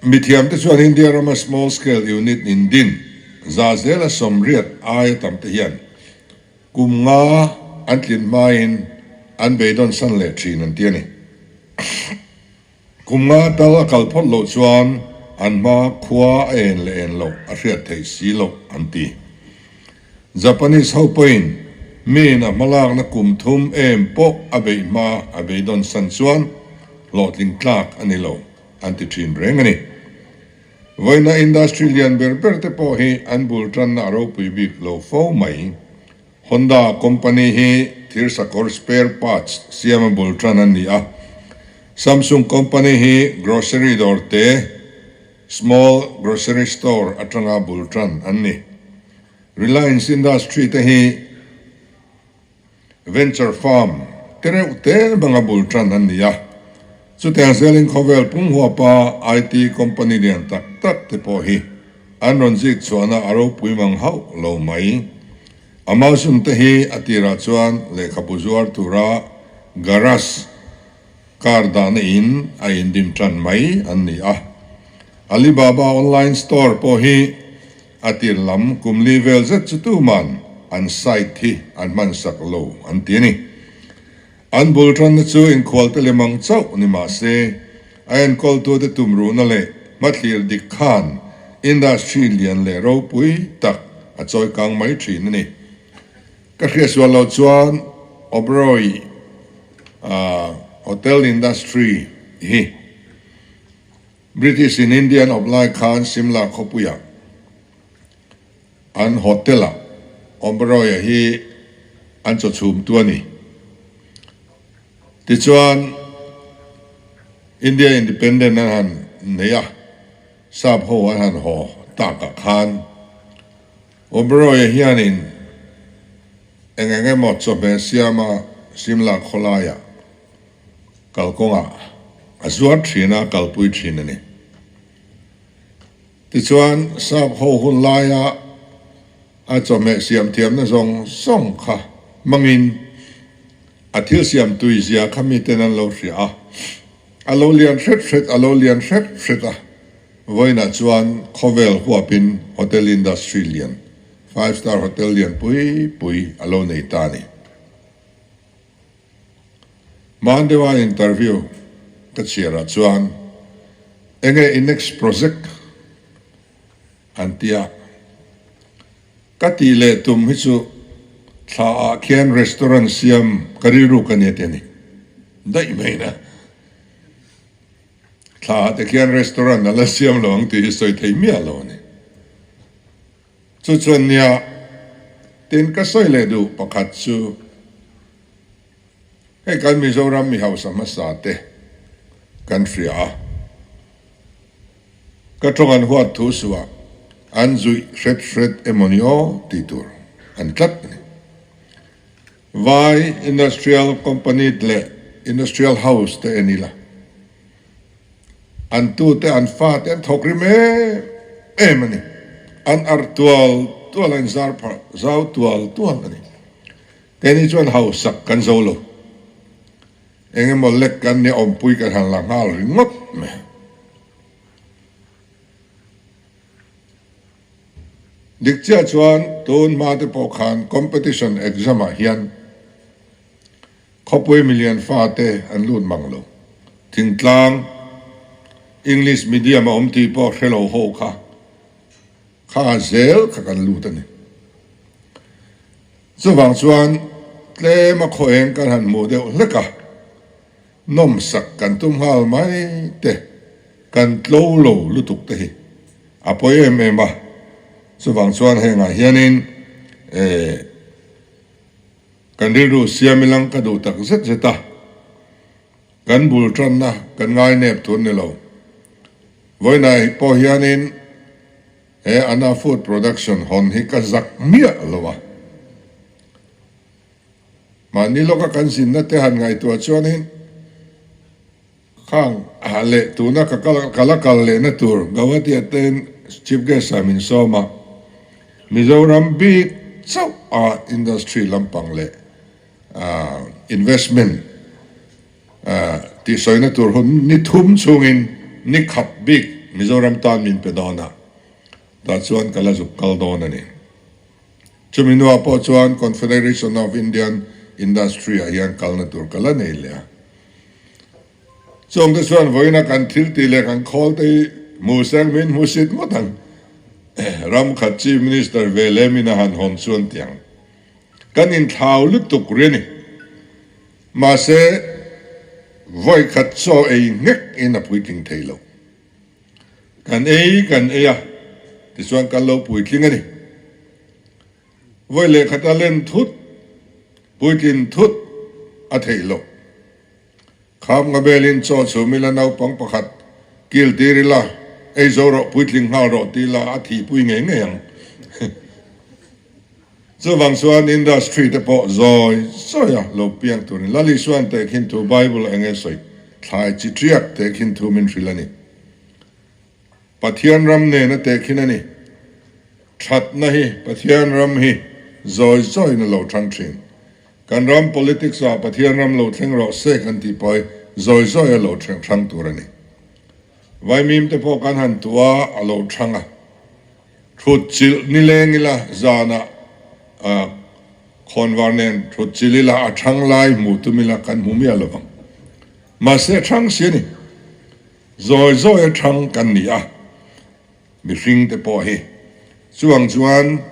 mithiamte chuan India rama small scale unit in din za zela 80 aia tam te hian Kum nga an tlin hmain an beidawn san leh thin an ti a ni. Kum nga tal a kal phawt loh chuan an hma khua a en leh en loh a hriat theih si loh an ti. Japanese ho pawhin miin a hmalakna kum thum em pawh a beih hma a beidawn san chuan hlawhtling tlak a ni lo an ti thin reng a ni. Vawiina industry lian ber ber te pawh hi an bul tanna a ropui bik lo fo mai. Honda company hi thirsakawr spare parts siama bul tan an ni a. Samsung company hi grocery dawr te, small grocery store atanga bul tan an ni. Reliance Industry te hi Venture firm te reuh te banga bul tan an ni a, chutiang zelin khawvel pum huapa IT company lian tak tak te pawh hi an rawn zik chhuahna a ropui mang hauh lo mai. Amazon te hi a tirah chuan lehkhabu zuar tura garage car dahna in a indim tan mai an ni a. Alibaba online store pawh hi A tir lam kum li vel zet chu tuman an site hi an hman sak lo an ti a ni. An bul tanna chu inkhualte lem ang chauh ni mah se, a enkawltute tumruhna leh hmathlir dik khan industry lian leh ropui tak a chawi kang mai thin a ni. Ka hriatsual loh chuan Oberoi Hotel Industry hi British in India an awp lai khan Simla khawpuiah an hotel ah Oberoi-a hi an chaw chhum tu a ni. Tichuan India Independent an han nei a, sap ho an han haw takah khan Oberoi-a hianin eng eng emaw chawhmeh siama Simla khawlaiah Kalkawngah a zuar thin a, kalpui thin a ni. Tichuan, sap ho hun laia a chawhmeh siam thiamna zawng zawng kha hmangin a thil siam tui zia kha miten an lo hria a, a lo lian hret hret, a lo lian hret hret a, vawiinah chuan khawvel huapin hotel industry lian, five star hotel lian pui pui a lo nei ta a ni. Hman deuha interview ka chhiarah chuan enge i next project an tia ka tih leh tum hi chu thla ah khian restaurant siam ka rilru ka nia ti a ni daih mai na. Thla ah te khian restaurant a la siam lo ang tih hi sawi thei miah lo a ni. Chu chuan nia, tin ka sawi leh duh pakhat chu hei kan Mizoram mi hausa hmasa te kan hria a, ka tawng an huat thu suah. An zuih hret hret emaw ni aw tih tur a ni tlat a ni. Vai Industrial Company leh Industrial House te en ila, an tute an fate an thawk rim em em a ni. An arh tual tual a, in zar phah zau tual tual a ni. Keini chuan hausak kan zo lo. Eng emaw lek kan nia awmpui kan han la nghal ringawt mai. Dik chiah chuan tun hma te pawh khan competition exam ah hian khawpui milian fa te an lut mang lo. Thingtlang English medium a awm tih pawh hre lo ho kha kha zel kha kan lut a ni. Chuvang chuan tlem a khaw eng kan han hmuh deuh hlek a. Nawmsak kan tum nghal mai te, kan tlo lo lutuk te hi a pawi em em a, chuvang chuan hengah hianin eh kan rilru siam ilang ka duh tak zet zet a, kan bul tanna kan ngai nep tur ni lo. Vawiinah pawh hianin he Anna Food Production hawn hi ka zak miah lo a. Mahni lawka kan zinna te han ngaihtuah chuanin khang leh tuna ka kal ka la kal lehna tur Guwahati ah ten Chief Guest ah min sawm a, Mizoram bik chauh a industry lampang leh investment tihsawina tur hun ni thum chhungin ni khat bik Mizoram tan min pe dawn a, tah chuan ka la zuk kal dawn a ni. Chumi hnuah pawh chuan Confederation of Indian Industry ah hian kalna tur ka la nei leh a. Chungte chuan vawiina kan thil tih leh kan khawl te hi hmu seng min hmu sit ngawt ang. Ram khat Chief Minister ve lem in a han hawn chuan tiang kan inthlau lutuk ri a ni. Mahse, vawi khat chaw ei nghek in a puitling thei lo. Kan ei kan ei a, tichuan kan lo puitling a ni. Vawi lehkhata len thut, puitlin thut a theih loh. Kham nga belin chaw chhum ila naupang pakhat kil tir ila, ei zo rawh, puitling nghal rawh ti ila a thihpui ngei ngei ang. Chuvang chuan industry te pawh zawi zawi a lo piang turin Lal Isuan tehkhin thu Bible eng nge sawi thlai chi tiak tehkhin thu min hrilh a ni. Pathian ram nena tehkhin a ni. Thatna hi Pathian ram hi zawi zawiin a lo thang thin. Kan ram politics ah Pathian ram lo thleng rawh se kan tih pawh hi zawi zawi a lo thang tur a ni. Vaimim te pawh kan han tuah a lo thang a. Thut chilh nileng ila zanah khawnvar nen thut chilh ila a thang lai hmuh tum ila kan hmu miah lovang. Mahse a thang si a ni. Zawi zawi a thang kan ni a, mihring te pawh hi. Chuang chuan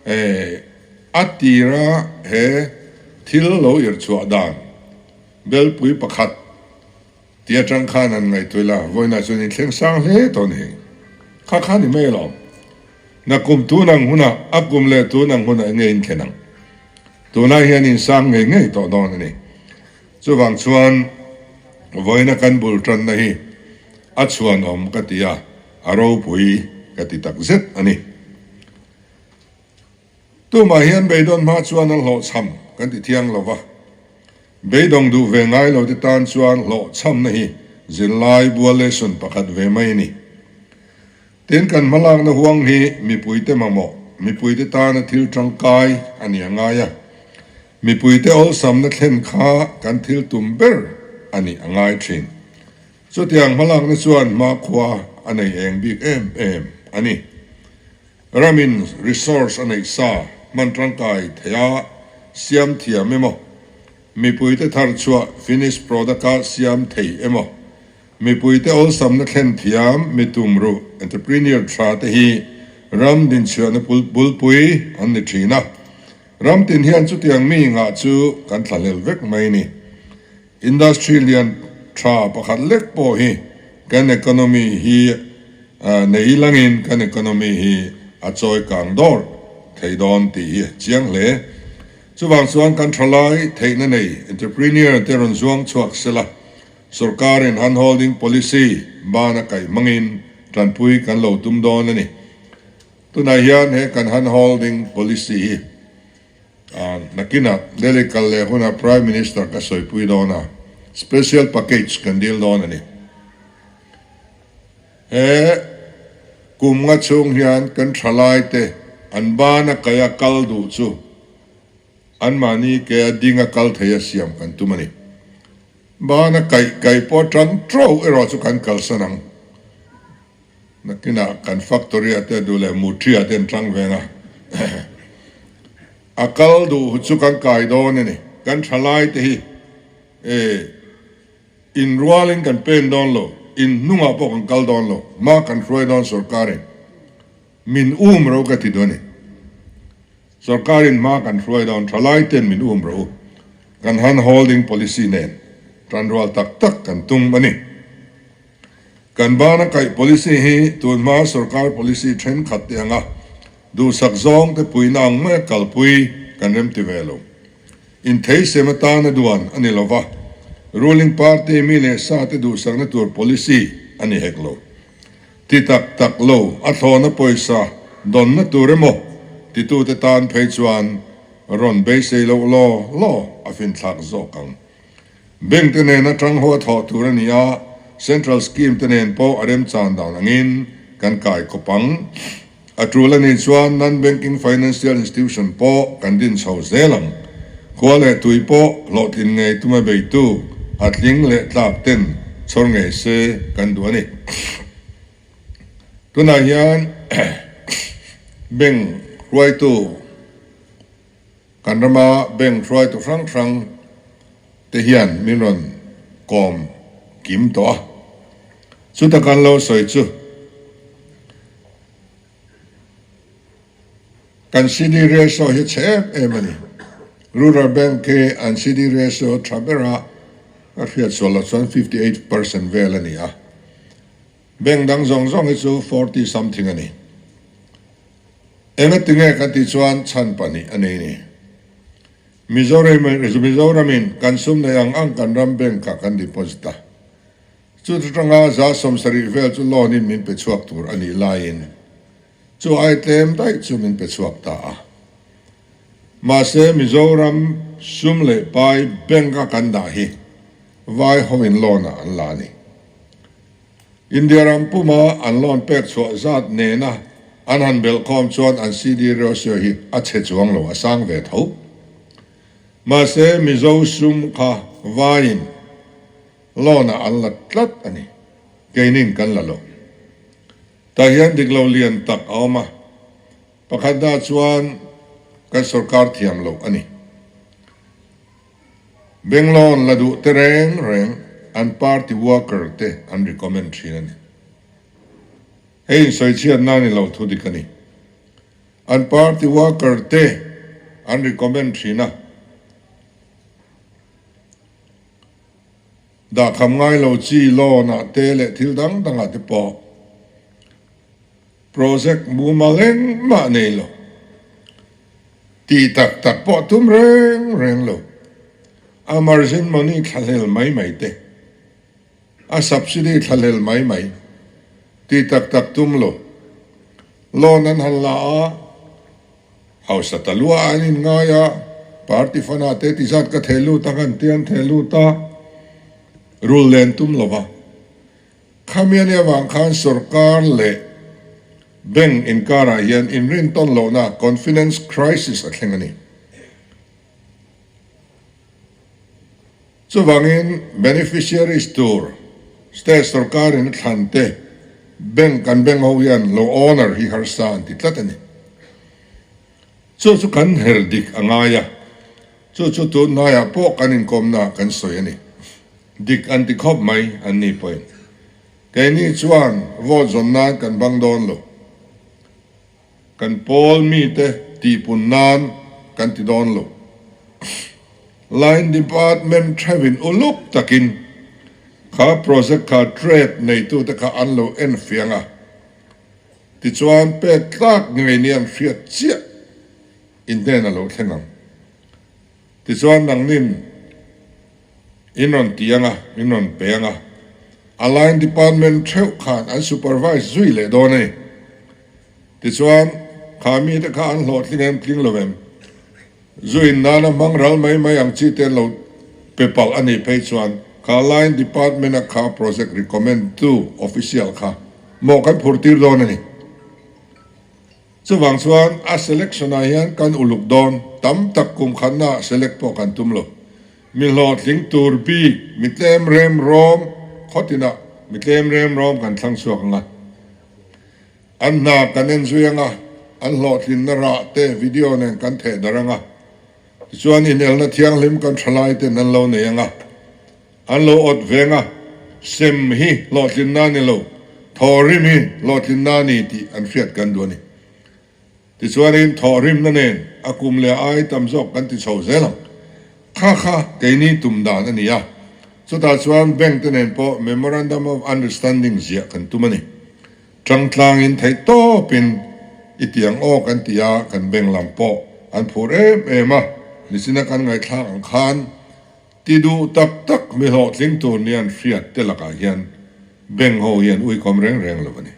a tira he thil lo irhchhuah dan belpui pakhat Ti atang khan an ngaihtuah ila, vawiinah chuan in thleng sang hle tawh a ni. Kha kha ni mai alawm. Na kum tun ang hunah, a kum leh tun ang hunah enge in thlen ang? Tunah hian in sang ngei ngei tawh dawn a ni. Chuvang chuan vawiina kan bul tanna hi a chhuanawm ka ti a, a ropui ka ti takzet a ni. Tumah hian beidawn hma chuan an hlawhchham kan ti thiang lo va, beidawng duh ve ngai lo te tan chuan hlawhchhamna hi zirlai bual lesson pakhat ve mai a ni. Tin, kan hmalakna huang hi mipuite mamawh, mipuite tana thil tangkai a ni a ngai a, mipuite awlsamna thlen kha kan thil tum ber a nih a ngai thin. Chutiang hmalakna chuan hmakhua a nei eng bik em em a ni. Ramin resource a neih sa hman tangkai thei a, siam thiam emaw, mipuite thar chhuah finished product a siam thei emaw, mipuite awlsamna thlen thiam mi tumruh entrepreneur tha te hi ram dinchhuahna bulpui an ni thin a. Ram tin hian chutiang mi ngah chu kan thlahlel vek mai ni. Industry lian tha pakhat lek pawh hi kan economy hi nei langin kan economy hi a chawi kang dawr thei dawn tih hi a chiang hle. Chuvang chuan kan thalai theihna nei entrepreneur te rawn zuang chhuak sela, sorkarin hand holding policy bana kaih hmangin tanpui kan lo tum dawn a ni. Tunah hian he kan hand holding policy hi nakinah Delhi kal leh hunah Prime Minister ka sawipui dawn a, special package kan dil dawn a ni. He kum nga chhung hian kan thalaite an bana kaia kal duh chu anmahni ke a ding a kal thei a siam kan tum a ni. Bana kaih kaih pawh tang tro erawh chu kan kalsan ang. Nakinah kan factory ah te duh leh mutri ah te an tang veng a, a kal duh chu kan kai dawn a ni. Kan thalai te hi e in rualin kan pen dawn lo, in hnungah pawh kan kal dawn lo, hma kan hruai dawn sorkarin min um ro ka ti duh a ni. Sorkarin hma kan hruai dawn thalai ten min um ro u, kan hand holding policy nen tanrual tak tak kan tum a ni. Kan bana kaih policy hi tunhma sorkar policy thenkhat te anga duhsak zawng te puihna ang maia kalpui kan remti ve lo. Intheisem atana duan a ni lova, ruling party mi leh sa te duhsakna tur policy a ni hek lo. Ti tak tak lo a thlawhna pawisa dawnna tur emaw titute tan phei chuan rawn beisei loh law law a finthlak zawk ang. Bank te nen atang ho a thawh tur a ni a, Central Scheme te nen pawh a remchan dan angin kan kai khawp ang. A tul a nih chuan Non-Banking Financial Institution pawh kan din chho zel ang. Khua leh tui pawh hlawhtlin ngei tuma beitu a tling leh tlak ten chhawr ngei se kan duh a ni. Tunah hian Bank hruaitu. Kan rama bank hruaitu hrang hrang te hian min rawn kawm kim tawh a, chuta kan lo sawi chu kan CD ratio hi chhe em em a ni. Rural Bank hi an CD ratio tha bera ka hriat sual loh chuan 58% vel a ni a, bank dang zawng zawng hi chu 40 something a ni. Engatinge kan tih chuan chhan pahnih a nei ni. Mizoram Mizoramin kan sum nei ang ang kan ram bank ah kan deposit a. Chu atanga 70% vel chu loan in min pe chhuak tur a nih laiin chu ai tlem daih chu min pe chhuak ta a. Mahse Mizoram sum leh pai bank a kan dah hi vai ho in loan ah an la a ni. India ram puma an loan pek chhuah zat nena an han belhkhawm chuan an CD ratio hi a chhe chuang lo, a sang ve tho. Mahse Mizo sum kha vaiin loan ah an la tlat a ni, keinin kan la lo. Tah hian dik lo lian tak a awm a, pakhat dah chuan kan sorkar thiam loh a ni. Bank loan la duh te reng reng an party worker te an recommend thin a ni. Hei insawichhiatna a ni lo thu dik a ni. An party worker te an recommend thin a. Dahkham ngai lo chi loan ah te leh thil dang dang ah te pawh Project mumal engmah nei lo. Tih tak tak pawh tum reng reng lo. A margin money thlahlel mai mai te, a subsidy thlahlel mai mai, tih tak tak tum lo. Loan an han la a, hausa ta lua an in ngai a, party fund ah te ti zat ka theh lut a kan ti an theh lut a, rul len tum lo va. Khami a nih avang khan sorkar leh bank inkarah hian inrintawn lohna, confidence crisis, a thleng a ni. Chuvangin beneficiaries tur state sorkarin a thlan te bank kan bank ho hian lo owner hi harsa an ti tlat a ni. Chu chu kan her dik a ngai a, chu chu tun hnaiah pawh kan inkawmnaah kan sawi a ni. Dik an ti khawp mai an ni pawhin. Keini chuan vote zawn nan kan bang dawn lo. Kan pawl mite tihpun nan kan ti dawn lo. Line department theuhin uluk takin kha project kha trade neitute kha an lo en fiang a. Tichuan pek tlak ngei ni an hriat chiah in hnen a lo thleng ang. Tichuan nangnin in rawn ti ang a, in rawn pe ang a, a line department theuh khan an supervise zui leh dawn a ni. Tichuan. Kha mite kha an hlawhtling em tling lo em? Zu in nana hmang ral mai mai ang chi te an lo pe palh a nih phei chuan kha line department a kha project recommend tu official kha maw kan phur tir dawn a ni. Chuvang chuan a selection ah hian kan uluk dawn tam tak kum khatna ah select pawh kan tum lo. Mi hlawhtling tur bik mi tlem rem rawm khawtinah mi tlem rem rawm kan thlang chhuak ang a. An hna kan en zui ang a, an hlawhtlinna rah te video nen kan theh darh ang a. Tichuan inelna thianghlim kan thalai ten an lo nei ang a, an lo awt veng a, sem hi hlawhtlinna a ni lo, thawhrim hi hlawhtlinna a ni tih an hriat kan duh a ni. Tichuanin thawhrimna nen a kum leh a ai tam zawk kan ti chho zel ang. Kha kha keini tum dan a ni a, chutah chuan bank te nen pawh Memorandum of Understanding ziah kan tum a ni. Tangtlangin theih tawpin i tiang aw kan ti a, kan bank lam pawh an phur em em a, nichina kan ngaihthlak ang khan ti duh tak tak mi hlawhtling tur nia an hriat te lakah hian bank ho hian uikawm reng reng lo a ni.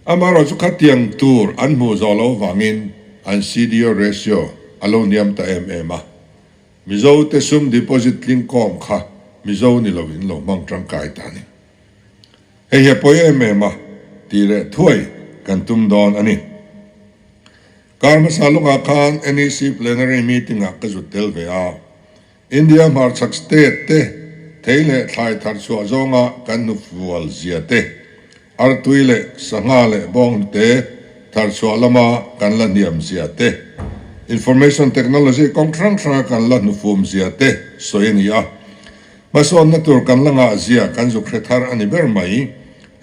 Amaherawh chu khatiang tur an hmuh zawh loh vangin an CDO ratio a lo hniam ta em em a. Mizo te sum deposit tling kawm kha Mizo ni loin lo hmang tangkai ta a ni. Hei hi a pawi em em a tih leh thuai kan tum dawn a ni. Kar hmasa lawkah khan NEC plenary meeting ah ka zut tel ve a. India hmarchhak state te thei leh thlai thar chhuah zawnga kan hnufual zia te, artui leh sangha leh bawnghnute thar chhuah lama kan la hniam zia te, information technology kawng hrang hranga kan la hnufum zia te sawi a ni a. Hmasawnna tur kan la ngah zia kan zuk hre thar a ni ber mai.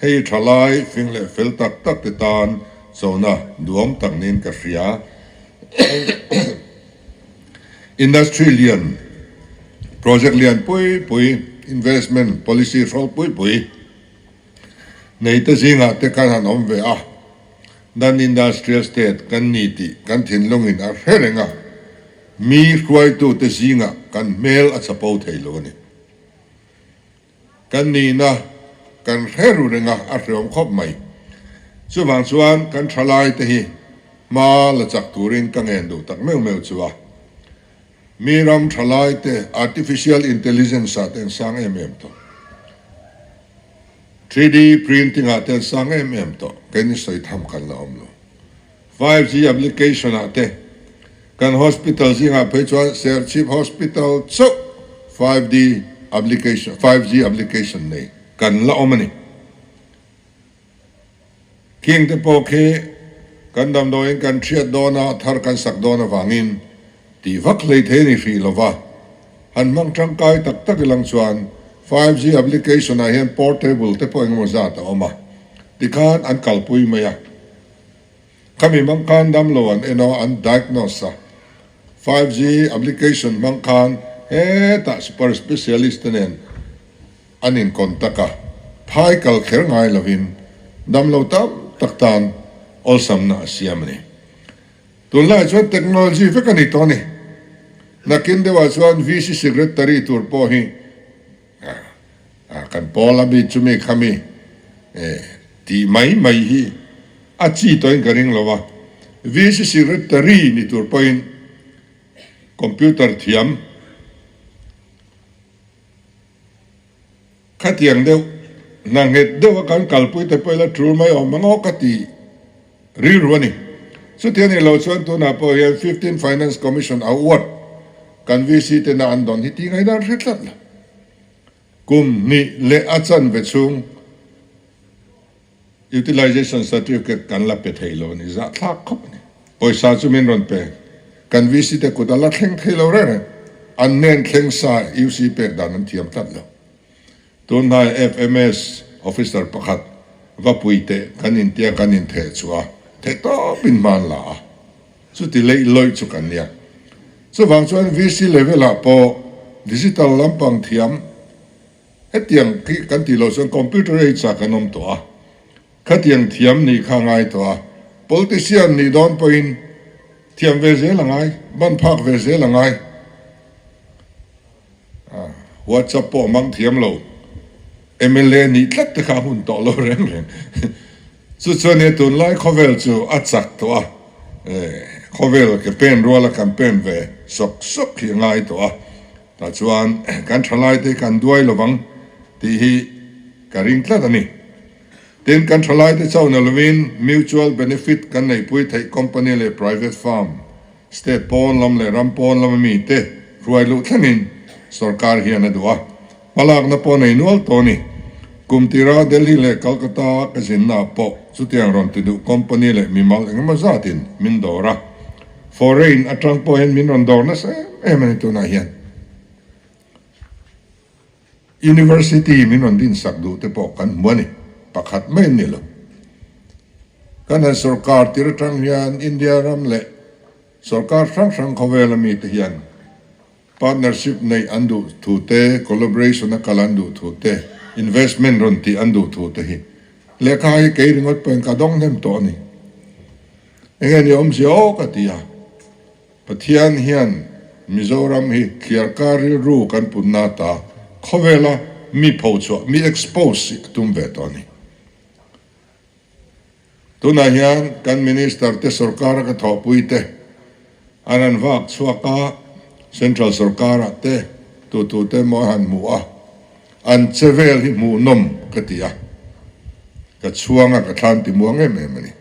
Hei thalai fing leh fel tak tak te tan chona duhawm tak niin ka hria. Industry lian, project lian pui pui, investment policy hrawl pui pui nei te zingah te khan han awm ve a, non-industrial state kan ni tih kan thinlungin a hre reng a, mi hruaitute zingah kan hmel a chapo thei lo a ni. Kan nihna kan hre ru reng a, a hreawm khawp mai. Chuvang chuan kan thalai te hi hma la chak turin ka ngen duh tak meuh meuh chu a. Mi ram thalai te artificial intelligence ah te an sang em em tawh. 3D printing ah te an sang em em tawh. Keini sawi tham kan la awm lo. 5G application ah te kan hospital zingah phei chuan Serchhip Hospital chauh 5D application 5G application nei kan la awm a ni. Khing te pawh khi kan damdawiin kan hriat dawn a, thar kan sak dawn avangin tih vak hlei thei a ni hrih lo va. Han hmang tangkai tak tak ilang chuan 5G application ah hian portable te pawh engemaw zat a awm a, tikhan an kalpui mai a. Khami hmang khan damlo an en a, an diagnose a. 5G application hmang khan hetah super specialist te nen an in contact a, phai kal kher ngai lovin damlo tam tak tan awlsamna a siam a ni. Tunlaiah chuan technology vek a ni tawh a ni. Nakin deuhah chuan VC secretary tur pawh hi Kan pawl a mi chumi khami tih mai mai hi a chi tawhin ka ring lo a, VC Secretary ni tur pawhin computer thiam khatiang deuh hna nghet deuh a kan kalpui te pawh ila tul mai awm ang aw ka ti rilru a ni. Chuti a nih loh chuan tunah pawh hian Fifteen Finance Commission Award kan VC tena an dawn hi tih ngaihdan hre tlat lo. Kum hnih leh a chanve chhung Utilization Certificate kan la pe thei lo a ni, zahthlak khawp a ni. Pawisa chu min rawn pe, kan VC te kut a la thleng thei lo reng reng. An hnen thleng sa UC pek dan an thiam tlat lo. Tunhnai FMS officer pakhat va pui teh kan intia kan intheh chu a theih tawpin hman la a, chuti leih lawih chu kan nia. Chuvang chuan VC level ah pawh digital lampang thiam hetiang khi kan tih loh chuan computer age ah kan awm tawh a, khatiang thiam nih kha a ngai tawh a, politician nih dawn pawhin thiam ve zel a ngai, ban phak ve zel a ngai. WhatsApp pawh hmang thiam lo, mla nih tlat te kha a hun tawh lo reng reng. Chu chuan nia tunlai khawvel chu a chak tawh a. Khawvel ke pen ruala kan pen ve sawk sawk hi a ngai tawh a, tah chuan kan thalaite kan duai lovang tih hi ka ring tlat a ni. Tin, kan thalaite chauhna lovin mutual benefit kan neihpui theih company leh private firm, state pawn lam leh ram pawn lama mite hruai luh thlengin sorkar hian a duh a, hmalakna pawh nei nual tawh a ni. Kum tira Delhi leh Calcutta ka zinna pawh chutiang rawn ti duh company leh mimal engemaw zatin min dawr a, foreign atang pawh hian min rawn dawr nasa em em a ni tunah hian. University min rawn dinsak duh te pawh kan hmu a ni, pakhat mai an ni lo. Kan han sorkar tir atang hian India ram leh sorkar hrang hrang khawvela mite hian partnership neih an duh thu te, collaboration a kal an duh thu te, investment rawn tih an duh thu te hi lehkha hi kei ringawt pawhin ka dawng hnem tawh a ni. Enge ni awmzia aw ka ti a. Pathian hian Mizoram hi thliarkar rilru kan putna ta khawvela mi phochhuah, mi expose hi a tum ve tawh a ni. Tunah hian kan Minister te sorkara ka thawhpui te an han vak chhuak a, Central sorkarah te tutu te maw an han hmu a, an che vel hi hmuhnawm ka ti a, ka chhuang a, ka thlan ti muang em em a ni.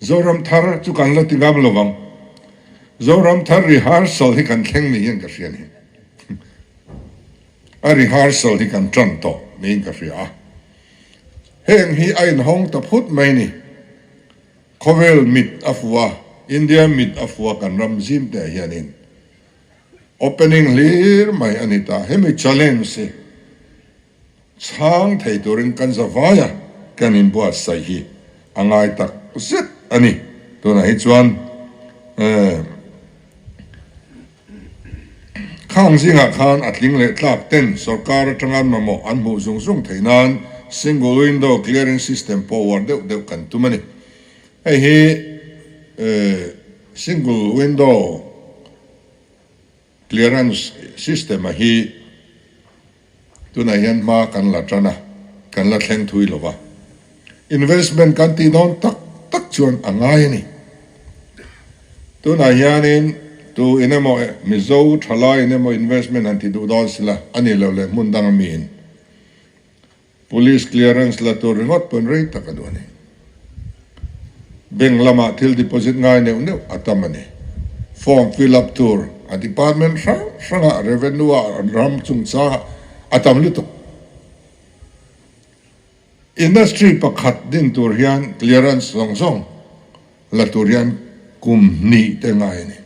Zoram thar chu kan la ti ngam lo vang. Zoram thar rehearsal hi kan thleng niin ka hria ni. A rehearsal hi kan tan tawh niin ka hria a. Heng hi a inhawng ta phut mai ni. Khawvel mit a fu a, India mit a fu a kan ram zim te ah hianin opening hlir mai a ni ta. Hemi challenge hi. Chhang thei turin kan za vai a, kan inbuatsaih hi a ngai tak zet a ni. Tunah hi chuan khang zingah khan a tling leh tlak ten sorkar atanga an mamawh an hmuh zung zung theih nan single window clearing system pawh uar deuh deuh kan tum a ni. Hei hi single window Clearance system a hi tunah hian hma kan la tan a, kan la thleng thui lo va. Investment kan tih dawn tak tak chuan a ngai a ni. Tunah hianin tu in emaw Mizo thalai in emaw investment han ti duh dawn sila a ni lo leh hmun danga miin Police clearance la tur ringawt pawn rei tak a duh a ni. Bank lamah thil deposit ngai neuh neuh a tam a ni. Form fill up tur a department hrang hrangah revenue ah ram chungchangah a tam lutuk. Industry pakhat din tur hian clearance zawng zawng la tur hian kum hnih te ngai a ni.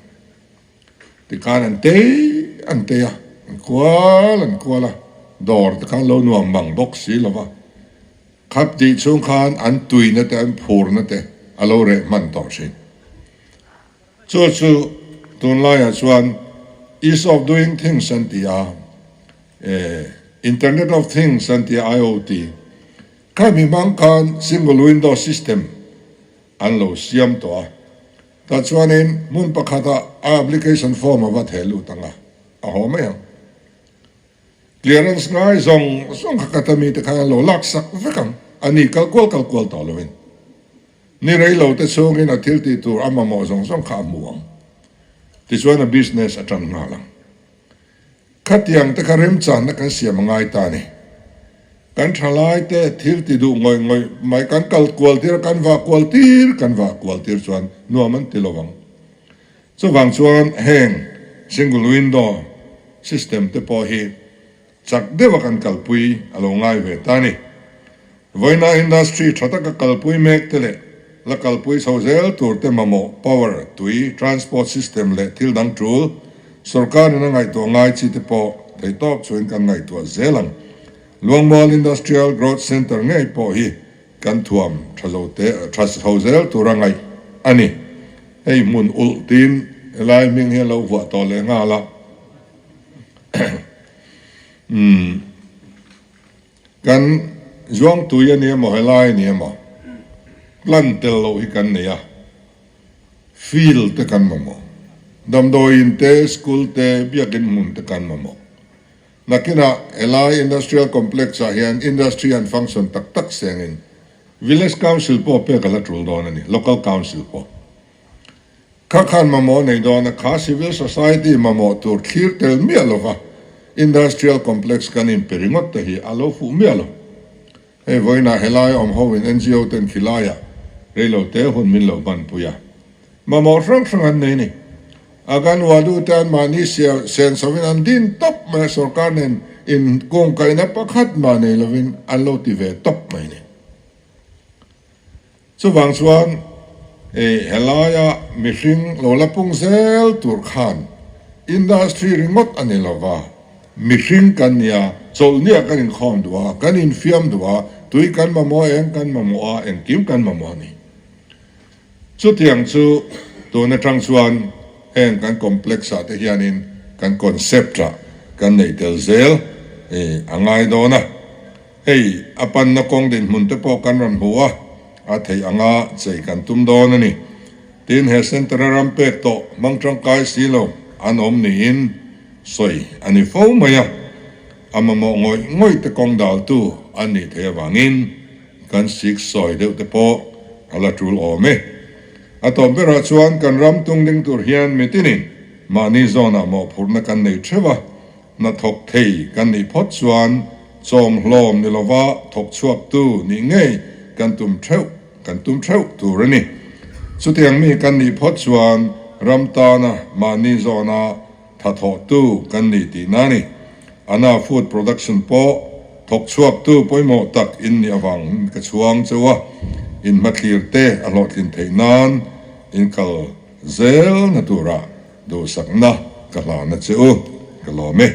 Tikhan an tei an tei a, an kual an kual a, dawr te khan lo nuam mang bawk si lo va. Khap tih chhung khan an tuina te an phurna te a lo reh hman tawh thin. Chu chu tunlaiah chuan ease of doing things an ti a, eh internet of things an ti a, IOT. Khami hmang khan single window system an lo siam tawh a. Tah chuanin hmun pakhatah a application form a va theh lut ang a, a haw mai ang. Clearance ngai zawng zawng kha kata mite khan an lo lak sak vek ang, a ni kal kual kal kual tawh lovin. Ni rei lo te chhungin a thil tih tur a mamawh zawng zawng kha a hmu ang. Tichuan a business a tan nghal ang. Khatiang te kha remchanna kan siam a ngai ta a ni. Kan thalai te thil ti duh ngawih ngawih mai kan kal kual tir a, kan vah kual tir kan vah kual tir chuan nuam an ti lo ang. Chuvang chuan heng single window system te pawh hi chak deuha kan kalpui a lo ngai ve ta a ni. Vawiina industry tha taka kalpui mek te leh la kalpui chho zel tur te mamawh power, tui, transport system leh thil dang tul sorkarin a ngaihtuah ngai chi te pawh theihtawp chuin kan ngaihtuah zel ang. Luangmual Industrial Growth Centre ngei pawh hi kan thuam tha zo te tha chho zel tura ngaih a ni. Hei hmun ulh tiin helai hming hi a lo vuah tawh leh nghal a. Umm. Kan Zuangtui a ni emaw helai a ni emaw plan tel loh hi kan nei a, field te kan mamawh, damdawiin te, school te, biakin hmun te kan mamawh. Nakinah helai industrial complex ah hian industry an function tak tak sengin village council pawh pek a la tul dawn a ni, local council pawh. Kha khan mamawh nei dawn a, kha civil society mamawh tur thlir tel miah lova industrial complex kan inpe ringawt te hi a lo fuh miah lo. Hei vawiinah helaia awm ho in NGO ten khilaiah reilo te hun min lo banpui a, mamawh hrang hrang an nei ni. Aganwadu te an mahni sen sovin an din tawp mai a, sorkar nen inkungkaihna pakhat mah nei lovin an lo ti ve tawp mai ni. Chuvang chuan helaia mihring lo la pung zel tur khan industry ringawt a ni lova, mihring kan nia, chawlhniah kan inkhawm duh a, kan infiam duh a, tui kan mamawh a, eng kan mamawh a, engkim kan mamawh a ni. Chutiang chu tun atang chuan heng kan complex ah te hianin kan concept ah kan neih tel zel a ngai dawn a. Hei a panna kawng dinhmun te pawh kan rawn hmu a, a theih anga chei kan tum dawn a ni. Tin, he centre a ram pek tawh hmang tangkai si lo an awm niin sawi a ni fo mai a, a mamawh ngawih ngawih te kawng daltu an nih theih avangin kan sik sawi deuh te pawh a la tul awm e. A tawp berah chuan kan ram tung ding tur hian mitinin mahni zawnah mawhphurhna kan nei theuh a, Hnathawk thei kan nih phawt chuan chawmhlawm ni lova thawk chhuaktu nih ngei kan tum theuh kan tum theuh tur a ni. Chutiang mi kan nih phawt chuan ram tana mahni zawna thathawhtu kan ni tihna a ni. Ana food production pawh thawk chhuaktu pawimawh tak in nih avang ka chhuang cheu a, in hmathlir te a hlawhtlin theih nan in kal zelna turah Duhsakna ka hlana che u, ka lawm e.